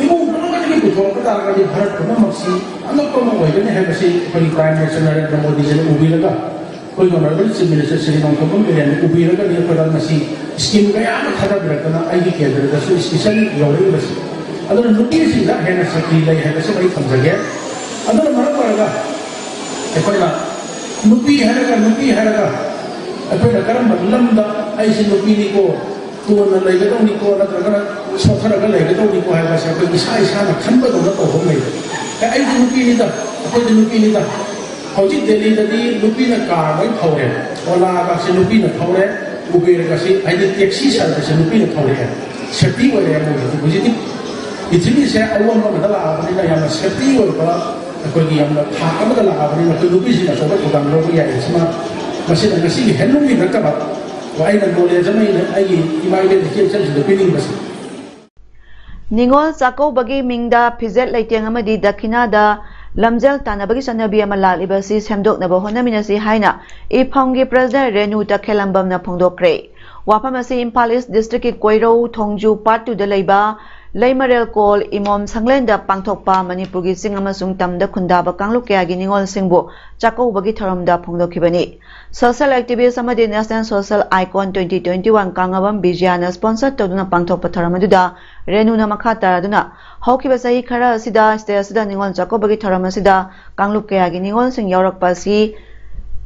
ꯏꯃꯨꯡ ꯄꯨꯝꯅꯃꯛꯇꯒꯤ ꯄꯨꯊꯣꯔꯛꯄ ꯇꯥꯔꯒꯗꯤ ꯚꯥꯔꯠ ꯄꯨꯝꯅꯃꯛꯁꯤ ꯑꯉꯛꯄ ꯑꯃ ꯑꯣꯏꯒꯅꯤ ꯍꯥꯏꯕꯁꯤ ꯑꯩꯈꯣꯏꯒꯤ Prime Minister ꯅꯔꯦꯟꯗ꯭ꯔ ꯃꯣꯗꯤꯖꯤꯅ ꯎꯕꯤꯔꯒ, ꯑꯩꯈꯣꯏꯒꯤ Honourable Chief Minister Shri Nongthombam ꯕꯤꯔꯦꯟꯅ ꯎꯕꯤꯔꯒꯗꯤ ꯑꯩꯈꯣꯏꯗ ꯉꯁꯤ scheme ꯀꯌꯥ ꯑꯃ ꯊꯥꯗꯕꯤꯔꯛꯇꯅ ꯑꯩꯒꯤ ꯀꯦꯟꯗ꯭ꯔꯗꯁꯨ special ꯌꯧꯔꯛꯏꯕꯁꯤ꯫ ꯑꯗꯨꯅ ꯅꯨꯄꯤꯁꯤꯡꯗ ꯍꯦꯟꯅ ꯁꯛꯇꯤ ꯂꯩ ꯍꯥꯏꯕꯁꯤ ꯑꯩ ꯊꯝꯖꯒꯦ꯫ ꯑꯗꯨꯅ ꯃꯔꯝ ꯑꯣꯏꯔꯒ ꯑꯩꯈꯣꯏꯅ ꯅꯨꯄꯤ ꯍꯥꯏꯔꯒ, ꯅꯨꯄꯤ ꯍꯥꯏꯔꯒ ꯑꯩꯈꯣꯏꯅ ꯀꯔꯝꯕ ꯂꯝꯗ ꯑꯩꯁꯤ ꯅꯨꯄꯤꯅꯤꯀꯣ, ꯇꯣꯟꯅ ꯂꯩꯒꯗꯧꯅꯤꯀꯣ, ꯅꯠꯇ꯭ꯔꯒꯅ ꯁꯣꯠꯊꯔꯒ ꯂꯩꯒꯗꯧꯅꯤꯀꯣ ꯍꯥꯏꯕꯁꯦ ꯑꯩꯈꯣꯏ ꯏꯁꯥ ꯏꯁꯥꯅ ꯈꯟꯕꯗꯧꯅ ꯇꯧꯕ ꯑꯃ ꯂꯩ꯫ ꯑꯦ, ꯑꯩꯁꯨ ꯅꯨꯄꯤꯅꯤꯗ, ꯑꯩꯈꯣꯏꯁꯨ ꯅꯨꯄꯤꯅꯤꯗ꯫ ꯍꯧꯖꯤꯛ ꯗꯦꯜꯂꯤꯗꯗꯤ ꯅꯨꯄꯤꯅ car ꯂꯣꯏ ꯊꯧꯔꯦ, ꯑꯣꯂꯥꯒꯁꯦ ꯅꯨꯄꯤꯅ ꯊꯧꯔꯦ, ꯎꯕꯦꯔꯒꯁꯤ, ꯍꯥꯏꯗꯤ taxi service ꯁꯦ ꯅꯨꯄꯤꯅ ꯊꯧꯔꯛꯑꯦ꯫ Safety ꯑꯣꯏꯔꯦ ꯃꯣꯏꯒꯤꯗꯤ꯫ ꯍꯧꯖꯤꯛꯇꯤ ꯄ꯭ꯔꯤꯊꯤꯕꯤꯁꯦ ꯑꯑꯣꯟꯕ ꯑꯃꯗ ꯂꯥꯛꯑꯕꯅꯤꯅ ꯌꯥꯝꯅ safety ꯑꯣꯏꯕ, ꯑꯩꯈꯣꯏꯒꯤ ꯌꯥꯝꯅ ꯊꯥꯛ ꯑꯃꯗ ꯂꯥꯛꯑꯕꯅꯤꯅ ꯑꯩꯈꯣꯏ ꯅꯨꯄꯤꯁꯤꯡꯅ ꯑꯆꯧꯕ ꯊꯧꯗꯥꯡ ꯂꯧꯕ ꯌꯥꯏ꯫ ꯁꯤꯃ, ꯃꯁꯤꯅ ꯉꯁꯤꯒꯤ handloom ꯒꯤ ꯅꯠꯇꯕ, ꯑꯩꯅ knowledge ꯑꯃ, ꯑꯩꯅ ꯑꯩꯒꯤ ꯏꯃꯥ ꯏꯕꯦꯟ ꯏꯆꯦ ꯏꯆꯜꯁꯤꯡꯗ ꯄꯤꯅꯤꯡꯕꯁꯦ꯫ ꯅꯤꯉꯣꯜ ꯆꯥꯛꯀꯧꯕꯒꯤ ꯃꯤꯡꯗ ꯐꯤꯖꯦꯠ ꯂꯩꯇꯦꯡ ꯑꯃꯗꯤ ꯗꯈꯤꯅꯥꯗ ꯂꯝꯖꯦꯜ ꯇꯥꯟꯅꯕꯒꯤ ꯆꯠꯅꯕꯤ ꯑꯃ ꯂꯥꯛꯂꯤꯕ ꯑꯁꯤ ꯁꯦꯝꯗꯣꯛꯅꯕ ꯍꯣꯠꯅꯃꯤꯟꯅꯁꯤ ꯍꯥꯏꯅ ꯏꯐꯝꯒꯤ President ꯔꯦꯅꯨ ꯇꯈꯦꯜꯂꯝꯕꯝꯅ ꯐꯣꯡꯗꯣꯛꯈ꯭ꯔꯦ꯫ ꯋꯥꯐꯝ ꯑꯁꯤ ꯏꯝꯐꯥꯜ East District ꯀꯤ ꯀꯣꯏꯔꯧ ꯊꯣꯡꯖꯨ Part two ꯗ ꯂꯩꯕ ꯂꯩꯃꯔꯦꯜ ꯀꯣꯜ ꯏꯃꯣꯝ ꯁꯪꯂꯦꯟꯗ ꯄꯥꯡꯊꯣꯛꯄ ꯃꯅꯤꯄꯨꯔꯒꯤ ꯆꯤꯡ ꯑꯃꯁꯨꯡ ꯇꯝꯗ ꯈꯨꯟꯗꯥꯕ ꯀꯥꯡꯂꯨꯞ ꯀꯌꯥꯒꯤ ꯅꯤꯉꯣꯜꯁꯤꯡꯕꯨ ꯆꯥꯛꯀꯧꯕꯒꯤ ꯊꯧꯔꯝꯗ ꯐꯣꯡꯗꯣꯛꯈꯤꯕꯅꯤ꯫ Social activist ꯑꯃꯗꯤ National Social Icon twenty twenty-one ꯀꯥꯡꯉꯕꯝ ꯕꯤꯖꯌꯥꯅ sponsor ꯇꯧꯗꯨꯅ ꯄꯥꯡꯊꯣꯛꯄ ꯊꯧꯔꯝ ꯑꯗꯨꯗ ꯔꯦꯅꯨꯅ ꯃꯈꯥ ꯇꯥꯔꯗꯨꯅ, ꯍꯧꯈꯤꯕ ꯆꯍꯤ ꯈꯔ ꯑꯁꯤꯗ state ꯑꯁꯤꯗ ꯅꯤꯉꯣꯜ ꯆꯥꯛꯀꯧꯕꯒꯤ ꯊꯧꯔꯝ ꯑꯁꯤꯗ ꯀꯥꯡꯂꯨꯞ ꯀꯌꯥꯒꯤ ꯅꯤꯉꯣꯜꯁꯤꯡ ꯌꯥꯎꯔꯛꯄ ꯑꯁꯤ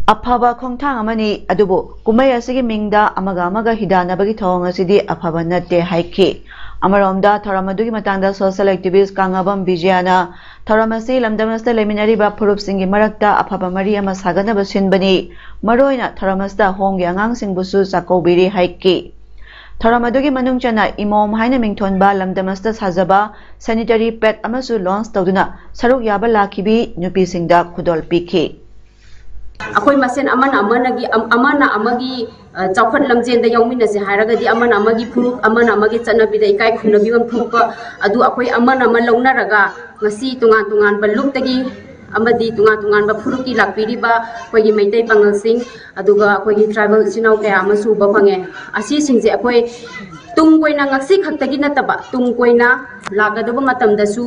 ꯑꯐꯕ ꯈꯣꯡꯊꯥꯡ ꯑꯃꯅꯤ, ꯑꯗꯨꯕꯨ ꯀꯨꯝꯍꯩ ꯑꯁꯤꯒꯤ ꯃꯤꯡꯗ ꯑꯃꯒ ꯑꯃꯒ ꯍꯤꯗꯥꯟꯅꯕꯒꯤ ꯊꯧꯑꯣꯡ ꯑꯁꯤꯗꯤ ꯑꯐꯕ ꯅꯠꯇꯦ ꯍꯥꯏꯈꯤ꯫ ꯑꯃꯔꯣꯝꯗ ꯊꯧꯔꯝ ꯑꯗꯨꯒꯤ ꯃꯇꯥꯡꯗ social activist ꯀꯥꯡꯉꯕꯝ ꯕꯤꯖꯌꯥꯅ, ꯊꯧꯔꯝ ꯑꯁꯤ ꯂꯝꯗꯝ ꯑꯁꯤꯗ ꯂꯩꯃꯤꯟꯅꯔꯤꯕ ꯐꯨꯔꯨꯞꯁꯤꯡꯒꯤ ꯃꯔꯛꯇ ꯑꯐꯕ ꯃꯔꯤ ꯑꯃ ꯁꯥꯒꯠꯅꯕ ꯁꯤꯟꯕꯅꯤ꯫ ꯃꯔꯨꯑꯣꯏꯅ ꯊꯧꯔꯝ ꯑꯁꯤꯗ ꯍꯣꯝꯒꯤ ꯑꯉꯥꯡꯁꯤꯡꯕꯨꯁꯨ ꯆꯥꯛꯀꯧꯕꯤꯔꯤ ꯍꯥꯏꯈꯤ꯫ ꯊꯧꯔꯝ ꯑꯗꯨꯒꯤ ꯃꯅꯨꯡ ꯆꯟꯅ ꯏꯃꯣꯝ ꯍꯥꯏꯅ ꯃꯤꯡꯊꯣꯟꯕ ꯂꯝꯗꯝ ꯑꯁꯤꯗ ꯁꯥꯖꯕ sanitary pad ꯑꯃꯁꯨ launch ꯇꯧꯗꯨꯅ ꯁꯔꯨꯛ ꯌꯥꯕ ꯂꯥꯛꯈꯤꯕꯤ ꯅꯨꯄꯤꯁꯤꯡꯗ ꯈꯨꯗꯣꯜ ꯄꯤꯈꯤ꯫ ꯑꯩꯈꯣꯏ ꯃꯁꯦꯟ ꯑꯃꯅ ꯑꯃꯅꯒꯤ ꯑꯃꯅ ꯑꯃꯒꯤ ꯆꯥꯎꯈꯠ ꯂꯝꯖꯦꯟꯗ ꯌꯥꯎꯃꯤꯟꯅꯁꯦ ꯍꯥꯏꯔꯒꯗꯤ ꯑꯃꯅ ꯑꯃꯒꯤ ꯐꯨꯔꯨꯞ, ꯑꯃꯅ ꯑꯃꯒꯤ ꯆꯠꯅꯕꯤꯗ ꯏꯀꯥꯏ ꯈꯨꯝꯅꯕꯤꯐꯝ ꯊꯣꯛꯄ ꯑꯗꯨ ꯑꯩꯈꯣꯏ ꯑꯃꯅ ꯑꯃ ꯂꯧꯅꯔꯒ ꯉꯁꯤ ꯇꯣꯉꯥꯟ ꯇꯣꯉꯥꯟꯕ ꯂꯨꯞꯇꯒꯤ ꯑꯃꯗꯤ ꯇꯣꯉꯥꯟ ꯇꯣꯉꯥꯟꯕ ꯐꯨꯔꯨꯞꯀꯤ ꯂꯥꯛꯄꯤꯔꯤꯕ ꯑꯩꯈꯣꯏꯒꯤ ꯃꯩꯇꯩ ꯄꯥꯉꯜꯁꯤꯡ, ꯑꯗꯨꯒ ꯑꯩꯈꯣꯏꯒꯤ tribal ꯏꯆꯤꯟ ꯏꯅꯥꯎ ꯀꯌꯥ ꯑꯃꯁꯨ ꯎꯕ ꯐꯪꯉꯦ꯫ ꯑꯁꯤꯁꯤꯡꯁꯦ ꯑꯩꯈꯣꯏ ꯇꯨꯡ ꯀꯣꯏꯅ ꯉꯁꯤ ꯈꯛꯇꯒꯤ ꯅꯠꯇꯕ ꯇꯨꯡ ꯀꯣꯏꯅ ꯂꯥꯛꯀꯗꯕ ꯃꯇꯝꯗꯁꯨ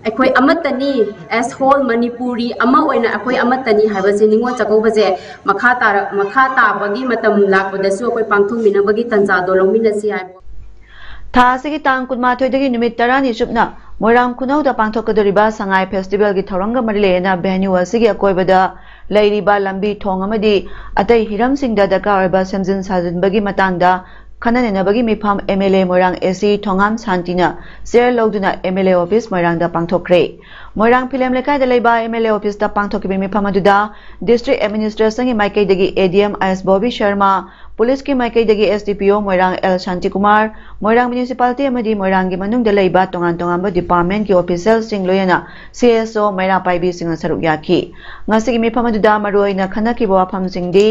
ꯑꯩꯈꯣꯏ ꯑꯃꯠꯇꯅꯤ, as whole Manipuri ꯑꯃ ꯑꯣꯏꯅ ꯑꯩꯈꯣꯏ ꯑꯃꯠꯇꯅꯤ ꯍꯥꯏꯕꯁꯦ ꯅꯤꯉꯣꯜ ꯆꯥꯛꯀꯧꯕꯁꯦ ꯃꯈꯥ ꯇꯥꯔ ꯃꯈꯥ ꯇꯥꯕꯒꯤ ꯃꯇꯝ ꯂꯥꯛꯄꯗꯁꯨ ꯑꯩꯈꯣꯏ ꯄꯥꯡꯊꯣꯛꯃꯤꯟꯅꯕꯒꯤ ꯇꯥꯟꯖꯥꯗꯣ ꯂꯧꯃꯤꯟꯅꯁꯤ ꯍꯥꯏꯕ꯫ ꯊꯥ ꯑꯁꯤꯒꯤ ꯇꯥꯡ ꯀꯨꯟꯃꯥꯊꯣꯏꯗꯒꯤ ꯅꯨꯃꯤꯠ ꯇꯔꯥꯅꯤ ꯆꯨꯞꯅ ꯃꯣꯏꯔꯥꯡ ꯈꯨꯅꯧꯗ ꯄꯥꯡꯊꯣꯛꯀꯗꯧꯔꯤꯕ ꯁꯉꯥꯏ festivalꯒꯤ ꯊꯧꯔꯝꯒ ꯃꯔꯤ ꯂꯩꯅꯅ venue ꯑꯁꯤꯒꯤ ꯑꯀꯣꯏꯕꯗ ꯂꯩꯔꯤꯕ ꯂꯝꯕꯤ ꯊꯣꯡ ꯑꯃꯗꯤ ꯑꯇꯩ ꯍꯤꯔꯝꯁꯤꯡꯗ ꯗꯔꯀꯥꯔ ꯑꯣꯏꯕ ꯁꯦꯝꯖꯤꯟ ꯁꯥꯖꯤꯟꯕꯒꯤ ꯃꯇꯥꯡꯗ ꯈꯟꯅ ꯅꯩꯅꯕꯒꯤ ꯃꯤꯐꯝ MLA ꯃꯣꯏꯔꯥꯡ AC ꯊꯣꯉꯥꯝ ꯁꯥꯟꯇꯤꯅ chair ꯂꯧꯗꯨꯅ MLA office ꯃꯣꯏꯔꯥꯡꯗ ꯄꯥꯡꯊꯣꯛꯈ꯭ꯔꯦ꯫ ꯃꯣꯏꯔꯥꯡ ꯐꯤꯂꯦꯝ ꯂꯩꯀꯥꯏꯗ ꯂꯩꯕ MLA officeꯇ ꯄꯥꯡꯊꯣꯛꯈꯤꯕ ꯃꯤꯐꯝ ꯑꯗꯨꯗ district administrationꯒꯤ ꯃꯥꯏꯀꯩꯗꯒꯤ ADM ꯑꯥꯏ ꯑꯦꯁ ꯕꯣꯕꯤ ꯁꯔꯃ, ꯄꯨꯂꯤꯁꯀꯤ ꯃꯥꯏꯀꯩꯗꯒꯤ SDPO ꯃꯣꯏꯔꯥꯡ ꯑꯦꯜ ꯁꯥꯟꯇꯤꯀꯨꯃꯥꯔ, ꯃꯣꯏꯔꯥꯡ municipality ꯑꯃꯗꯤ ꯃꯣꯏꯔꯥꯡꯒꯤ ꯃꯅꯨꯡꯗ ꯂꯩꯕ ꯇꯣꯉꯥꯟ ꯇꯣꯉꯥꯟꯕ departmentꯀꯤ officialꯁꯤꯡ ꯂꯣꯏꯅꯅ CSO ꯃꯩꯔꯥ ꯄꯥꯏꯕꯤꯁꯤꯡꯅ ꯁꯔꯨꯛ ꯌꯥꯈꯤ꯫ ꯉꯁꯤꯒꯤ ꯃꯤꯐꯝ ꯑꯗꯨꯗ ꯃꯔꯨꯑꯣꯏꯅ ꯈꯟꯅꯈꯤꯕ ꯋꯥꯐꯝꯁꯤꯡꯗꯤ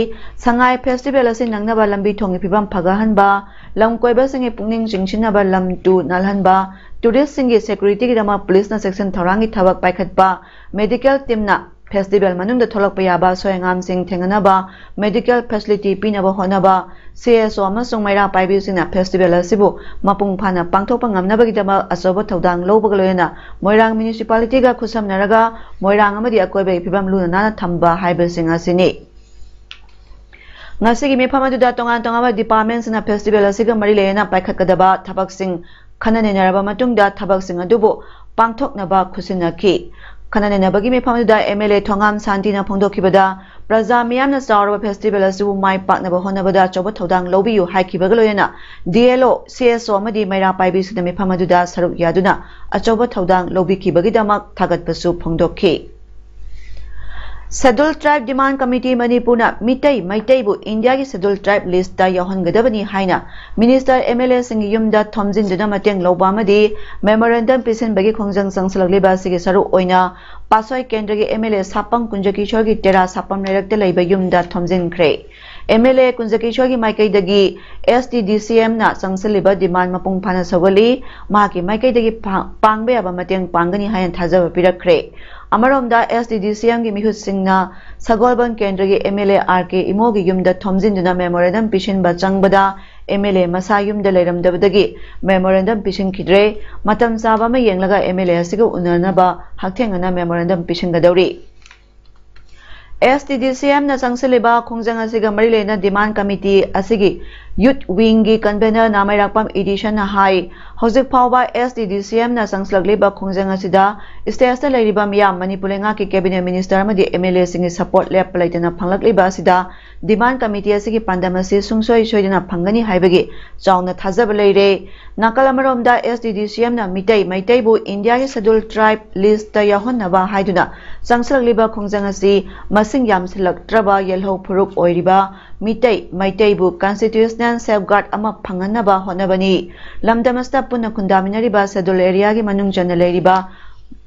ꯁꯉꯥꯏ festival ꯑꯁꯤ ꯅꯪꯅꯕ ꯂꯝꯕꯤ ꯊꯣꯡꯒꯤ ꯐꯤꯕꯝ ꯐꯒꯠꯍꯟꯕ, ꯂꯝ ꯀꯣꯏꯕꯁꯤꯡꯒꯤ ꯄꯨꯛꯅꯤꯡ ꯆꯤꯡꯁꯤꯟꯅꯕ ꯂꯝ ꯇꯨ ꯅꯥꯜꯍꯟꯕ, touristꯁꯤꯡꯒꯤ securityꯒꯤꯗꯃꯛ ꯄꯨꯂꯤꯁꯅ ꯆꯦꯛꯁꯤꯟ ꯊꯧꯔꯥꯡꯒꯤ ꯊꯕꯛ ꯄꯥꯏꯈꯠꯄ, medical teamꯅ festival ꯃꯅꯨꯡꯗ ꯊꯣꯛꯂꯛꯄ ꯌꯥꯕ ꯑꯁꯣꯏ ꯑꯉꯥꯝꯁꯤꯡ ꯊꯦꯡꯅꯅꯕ medical facility ꯄꯤꯅꯕ ꯍꯣꯠꯅꯕ, CSO ꯑꯃꯁꯨꯡ ꯃꯩꯔꯥ ꯄꯥꯏꯕꯤꯁꯤꯡꯅ festival ꯑꯁꯤꯕꯨ ꯃꯄꯨꯡ ꯐꯥꯅ ꯄꯥꯡꯊꯣꯛꯄ ꯉꯝꯅꯕꯒꯤꯗꯃꯛ ꯑꯆꯧꯕ ꯊꯧꯗꯥꯡ ꯂꯧꯕꯒ ꯂꯣꯏꯅꯅ ꯃꯣꯏꯔꯥꯡ municipalityꯒ ꯈꯨꯠꯁꯝꯅꯔꯒ ꯃꯣꯏꯔꯥꯡ ꯑꯃꯗꯤ ꯑꯀꯣꯏꯕꯒꯤ ꯐꯤꯕꯝ ꯂꯨꯅ ꯅꯥꯟꯅ ꯊꯝꯕ ꯍꯥꯏꯕꯁꯤꯡ ꯑꯁꯤꯅꯤ꯫ ꯉꯁꯤꯒꯤ ꯃꯤꯐꯝ ꯑꯗꯨꯗ ꯇꯣꯉꯥꯟ ꯇꯣꯉꯥꯟꯕ departmentꯁꯤꯡꯅ festival ꯑꯁꯤꯒ ꯃꯔꯤ ꯂꯩꯅꯅ ꯄꯥꯏꯈꯠꯀꯗꯕ ꯊꯕꯛꯁꯤꯡ ꯈꯟꯅ ꯅꯩꯅꯔꯕ ꯃꯇꯨꯡꯗ ꯊꯕꯛꯁꯤꯡ ꯑꯗꯨꯕꯨ ꯄꯥꯡꯊꯣꯛꯅꯕ ꯈꯨꯠꯁꯤꯟꯅꯈꯤ꯫ ꯈꯟꯅ ꯅꯩꯅꯕꯒꯤ ꯃꯤꯐꯝ ꯑꯗꯨꯗ MLA ꯊꯣꯉꯥꯝ ꯁꯥꯟꯇꯤꯅ ꯐꯣꯡꯗꯣꯛꯈꯤꯕꯗ ꯄ꯭ꯔꯖꯥ ꯃꯤꯌꯥꯝꯅ ꯆꯥꯎꯔꯕ festival ꯑꯁꯤꯕꯨ ꯃꯥꯏ ꯄꯥꯛꯅꯕ ꯍꯣꯠꯅꯕꯗ ꯑꯆꯧꯕ ꯊꯧꯗꯥꯡ ꯂꯧꯕꯤꯌꯨ ꯍꯥꯏꯈꯤꯕꯒ ꯂꯣꯏꯅꯅ DLO, CSO ꯑꯃꯗꯤ ꯃꯩꯔꯥ ꯄꯥꯏꯕꯤꯁꯤꯡꯅ ꯃꯤꯐꯝ ꯑꯗꯨꯗ ꯁꯔꯨꯛ ꯌꯥꯗꯨꯅ ꯑꯆꯧꯕ ꯊꯧꯗꯥꯡ ꯂꯧꯕꯤꯈꯤꯕꯒꯤꯗꯃꯛ ꯊꯥꯒꯠꯄꯁꯨ ꯐꯣꯡꯗꯣꯛꯈꯤ꯫ Scheduled Tribe Demand Committee ꯃꯅꯤꯄꯨꯔꯅ ꯃꯤꯇꯩ ꯃꯩꯇꯩꯕꯨ ꯏꯟꯗꯤꯌꯥꯒꯤ Scheduled Tribe list ꯇ ꯌꯥꯎꯍꯟꯒꯗꯕꯅꯤ ꯍꯥꯏꯅ ꯃꯤꯅꯤꯁꯇꯔ, ꯑꯦꯝ ꯑꯦꯜ ꯑꯦꯁꯤꯡꯒꯤ ꯌꯨꯝꯗ ꯊꯣꯝꯖꯤꯟꯗꯨꯅ ꯃꯇꯦꯡ ꯂꯧꯕ ꯑꯃꯗꯤ ꯃꯦꯃꯣꯔꯦꯟꯗꯝ ꯄꯤꯁꯤꯟꯕꯒꯤ ꯈꯣꯡꯖꯪ ꯆꯪꯁꯤꯜꯂꯛꯂꯤꯕ ꯑꯁꯤꯒꯤ ꯁꯔꯨꯛ ꯑꯣꯏꯅ ꯄꯥꯠꯁꯣꯏ ꯀꯦꯟꯗ꯭ꯔꯒꯤ ꯑꯦꯝ ꯑꯦꯜ ꯑꯦ ꯁꯥꯄꯝ ꯀꯨꯟꯖꯀꯤꯁꯣꯔꯒꯤ ꯇꯦꯔꯥ ꯁꯥꯄꯝ ꯂꯩꯔꯛꯇ ꯂꯩꯕ ꯌꯨꯝꯗ ꯊꯣꯝꯖꯤꯟꯈ꯭ꯔꯦ꯫ ꯑꯦꯝ ꯑꯦꯜ ꯑꯦ ꯀꯨꯟꯖꯀꯤꯁꯣꯔꯒꯤ ꯃꯥꯏꯀꯩꯗꯒꯤ ꯑꯦꯁ ꯇꯤ ꯗꯤ ꯁꯤ ꯑꯦꯝꯅ ꯆꯪꯁꯤꯜꯂꯤꯕ ꯗꯤꯃꯥꯟ ꯃꯄꯨꯡ ꯐꯥꯅ ꯁꯧꯒꯠꯂꯤ꯫ ꯃꯍꯥꯛꯀꯤ ꯃꯥꯏꯀꯩꯗꯒꯤ ꯄꯥꯡꯕ ꯌꯥꯕ ꯃꯇꯦꯡ ꯄꯥꯡꯒꯅꯤ ꯍꯥꯏꯅ ꯊꯥꯖꯕ ꯄꯤꯔꯛꯈ꯭ꯔꯦ꯫ ꯑꯃꯔꯣꯝꯗ, ꯑꯦꯁ ꯇꯤ ꯗꯤ ꯁꯤ ꯑꯦꯝꯒꯤ ꯃꯤꯍꯨꯠꯁꯤꯡꯅ ꯁꯒꯣꯜꯕꯟ ꯀꯦꯟꯗ꯭ꯔꯒꯤ ꯑꯦꯝ ꯑꯦꯜ ꯑꯦ ꯑꯥꯔ ꯀꯦ ꯏꯃꯣꯒꯤ ꯌꯨꯝꯗ ꯊꯣꯝꯖꯤꯟꯗꯨꯅ ꯃꯦꯃꯣꯔꯦꯟꯗꯝ ꯄꯤꯁꯤꯟꯕ ꯆꯪꯕꯗ, ꯑꯦꯝ ꯑꯦꯜ ꯑꯦ ꯃꯁꯥ ꯌꯨꯝꯗ ꯂꯩꯔꯝꯗꯕꯗꯒꯤ ꯃꯦꯃꯣꯔꯦꯟꯗꯝ ꯄꯤꯁꯤꯟꯈꯤꯗ꯭ꯔꯦ꯫ ꯃꯇꯝ ꯆꯥꯕ ꯑꯃ ꯌꯦꯡꯂꯒ ꯑꯦꯝ ꯑꯦꯜ ꯑꯦ ꯑꯁꯤꯒ ꯎꯅꯅꯕ ꯍꯛꯊꯦꯡꯅꯅ ꯃꯦꯃꯣꯔꯦꯟꯗꯝ ꯄꯤꯁꯤꯟꯒꯗꯧꯔꯤ꯫ ꯑꯦꯁ ꯇꯤ ꯗꯤ ꯁꯤ ꯑꯦꯝꯅ ꯆꯪꯁꯤꯜꯂꯤꯕ ꯈꯣꯡꯖꯪ ꯑꯁꯤꯒ ꯃꯔꯤ ꯂꯩꯅꯅ ꯗꯤꯃꯥꯟ ꯀꯃꯤꯇꯤ ꯑꯁꯤꯒꯤ ꯌꯨꯠ ꯋꯤꯡꯒꯤ ꯀꯟꯚꯦꯅꯔ ꯅꯥꯃꯩꯔꯥꯛꯄꯝ ꯏꯗꯤꯁꯟꯅ ꯍꯥꯏ, ꯍꯧꯖꯤꯛ ꯐꯥꯎꯕ ꯑꯦꯁ ꯇꯤ ꯗꯤ ꯁꯤ ꯑꯦꯝꯅ ꯆꯪꯁꯤꯜꯂꯛꯂꯤꯕ ꯈꯣꯡꯖꯪ ꯑꯁꯤꯗ ꯁ꯭ꯇꯦꯖꯇ ꯂꯩꯔꯤꯕ ꯃꯤꯌꯥꯝ, ꯃꯅꯤꯄꯨꯔ ꯂꯩꯉꯥꯛꯀꯤ ꯀꯦꯕꯤꯅꯦꯠ ꯃꯤꯅꯤꯁꯇꯔ ꯑꯃꯗꯤ ꯑꯦꯝ ꯑꯦꯜ ꯑꯦꯁꯤꯡꯒꯤ ꯁꯄꯣꯔꯠ ꯂꯦꯞꯄ ꯂꯩꯇꯅ ꯐꯪꯂꯛꯂꯤꯕ ꯑꯁꯤꯗ ꯗꯤꯃꯥꯟ ꯀꯃꯤꯇꯤ ꯑꯁꯤꯒꯤ ꯄꯥꯟꯗꯝ ꯑꯁꯤ ꯁꯨꯡꯁꯣꯏ ꯁꯣꯏꯗꯅ ꯐꯪꯒꯅꯤ ꯍꯥꯏꯕꯒꯤ ꯆꯥꯎꯅ ꯊꯥꯖꯕ ꯂꯩꯔꯦ꯫ ꯅꯥꯀꯜ ꯑꯃꯔꯣꯝꯗ, ꯑꯦꯁ ꯇꯤ ꯗꯤ ꯁꯤ ꯑꯦꯝꯅ ꯃꯤꯇꯩ ꯃꯩꯇꯩꯕꯨ ꯏꯟꯗꯤꯌꯥꯒꯤ Scheduled Tribe list ꯇ ꯌꯥꯎꯍꯟꯅꯕ ꯍꯥꯏꯗꯨꯅ ꯆꯪꯁꯤꯜꯂꯛꯂꯤꯕ ꯈꯣꯡꯖꯪ ꯑꯁꯤ ꯃꯁꯤꯡ ꯌꯥꯝꯁꯤꯜꯂꯛꯇ꯭ꯔꯕ ꯌꯦꯜꯍꯧ ꯐꯨꯔꯨꯞ ꯑꯣꯏꯔꯤꯕ ꯃꯤꯇꯩ ꯃꯩꯇꯩꯕꯨ constitutional safeguard ꯑꯃ ꯐꯪꯍꯟꯅꯕ ꯍꯣꯠꯅꯕꯅꯤ꯫ ꯂꯝꯗꯝ ꯑꯁꯤꯗ ꯄꯨꯟꯅ ꯈꯨꯟꯗꯥꯃꯤꯟꯅꯔꯤꯕ Scheduled Area ꯒꯤ ꯃꯅꯨꯡ ꯆꯟꯅ ꯂꯩꯔꯤꯕ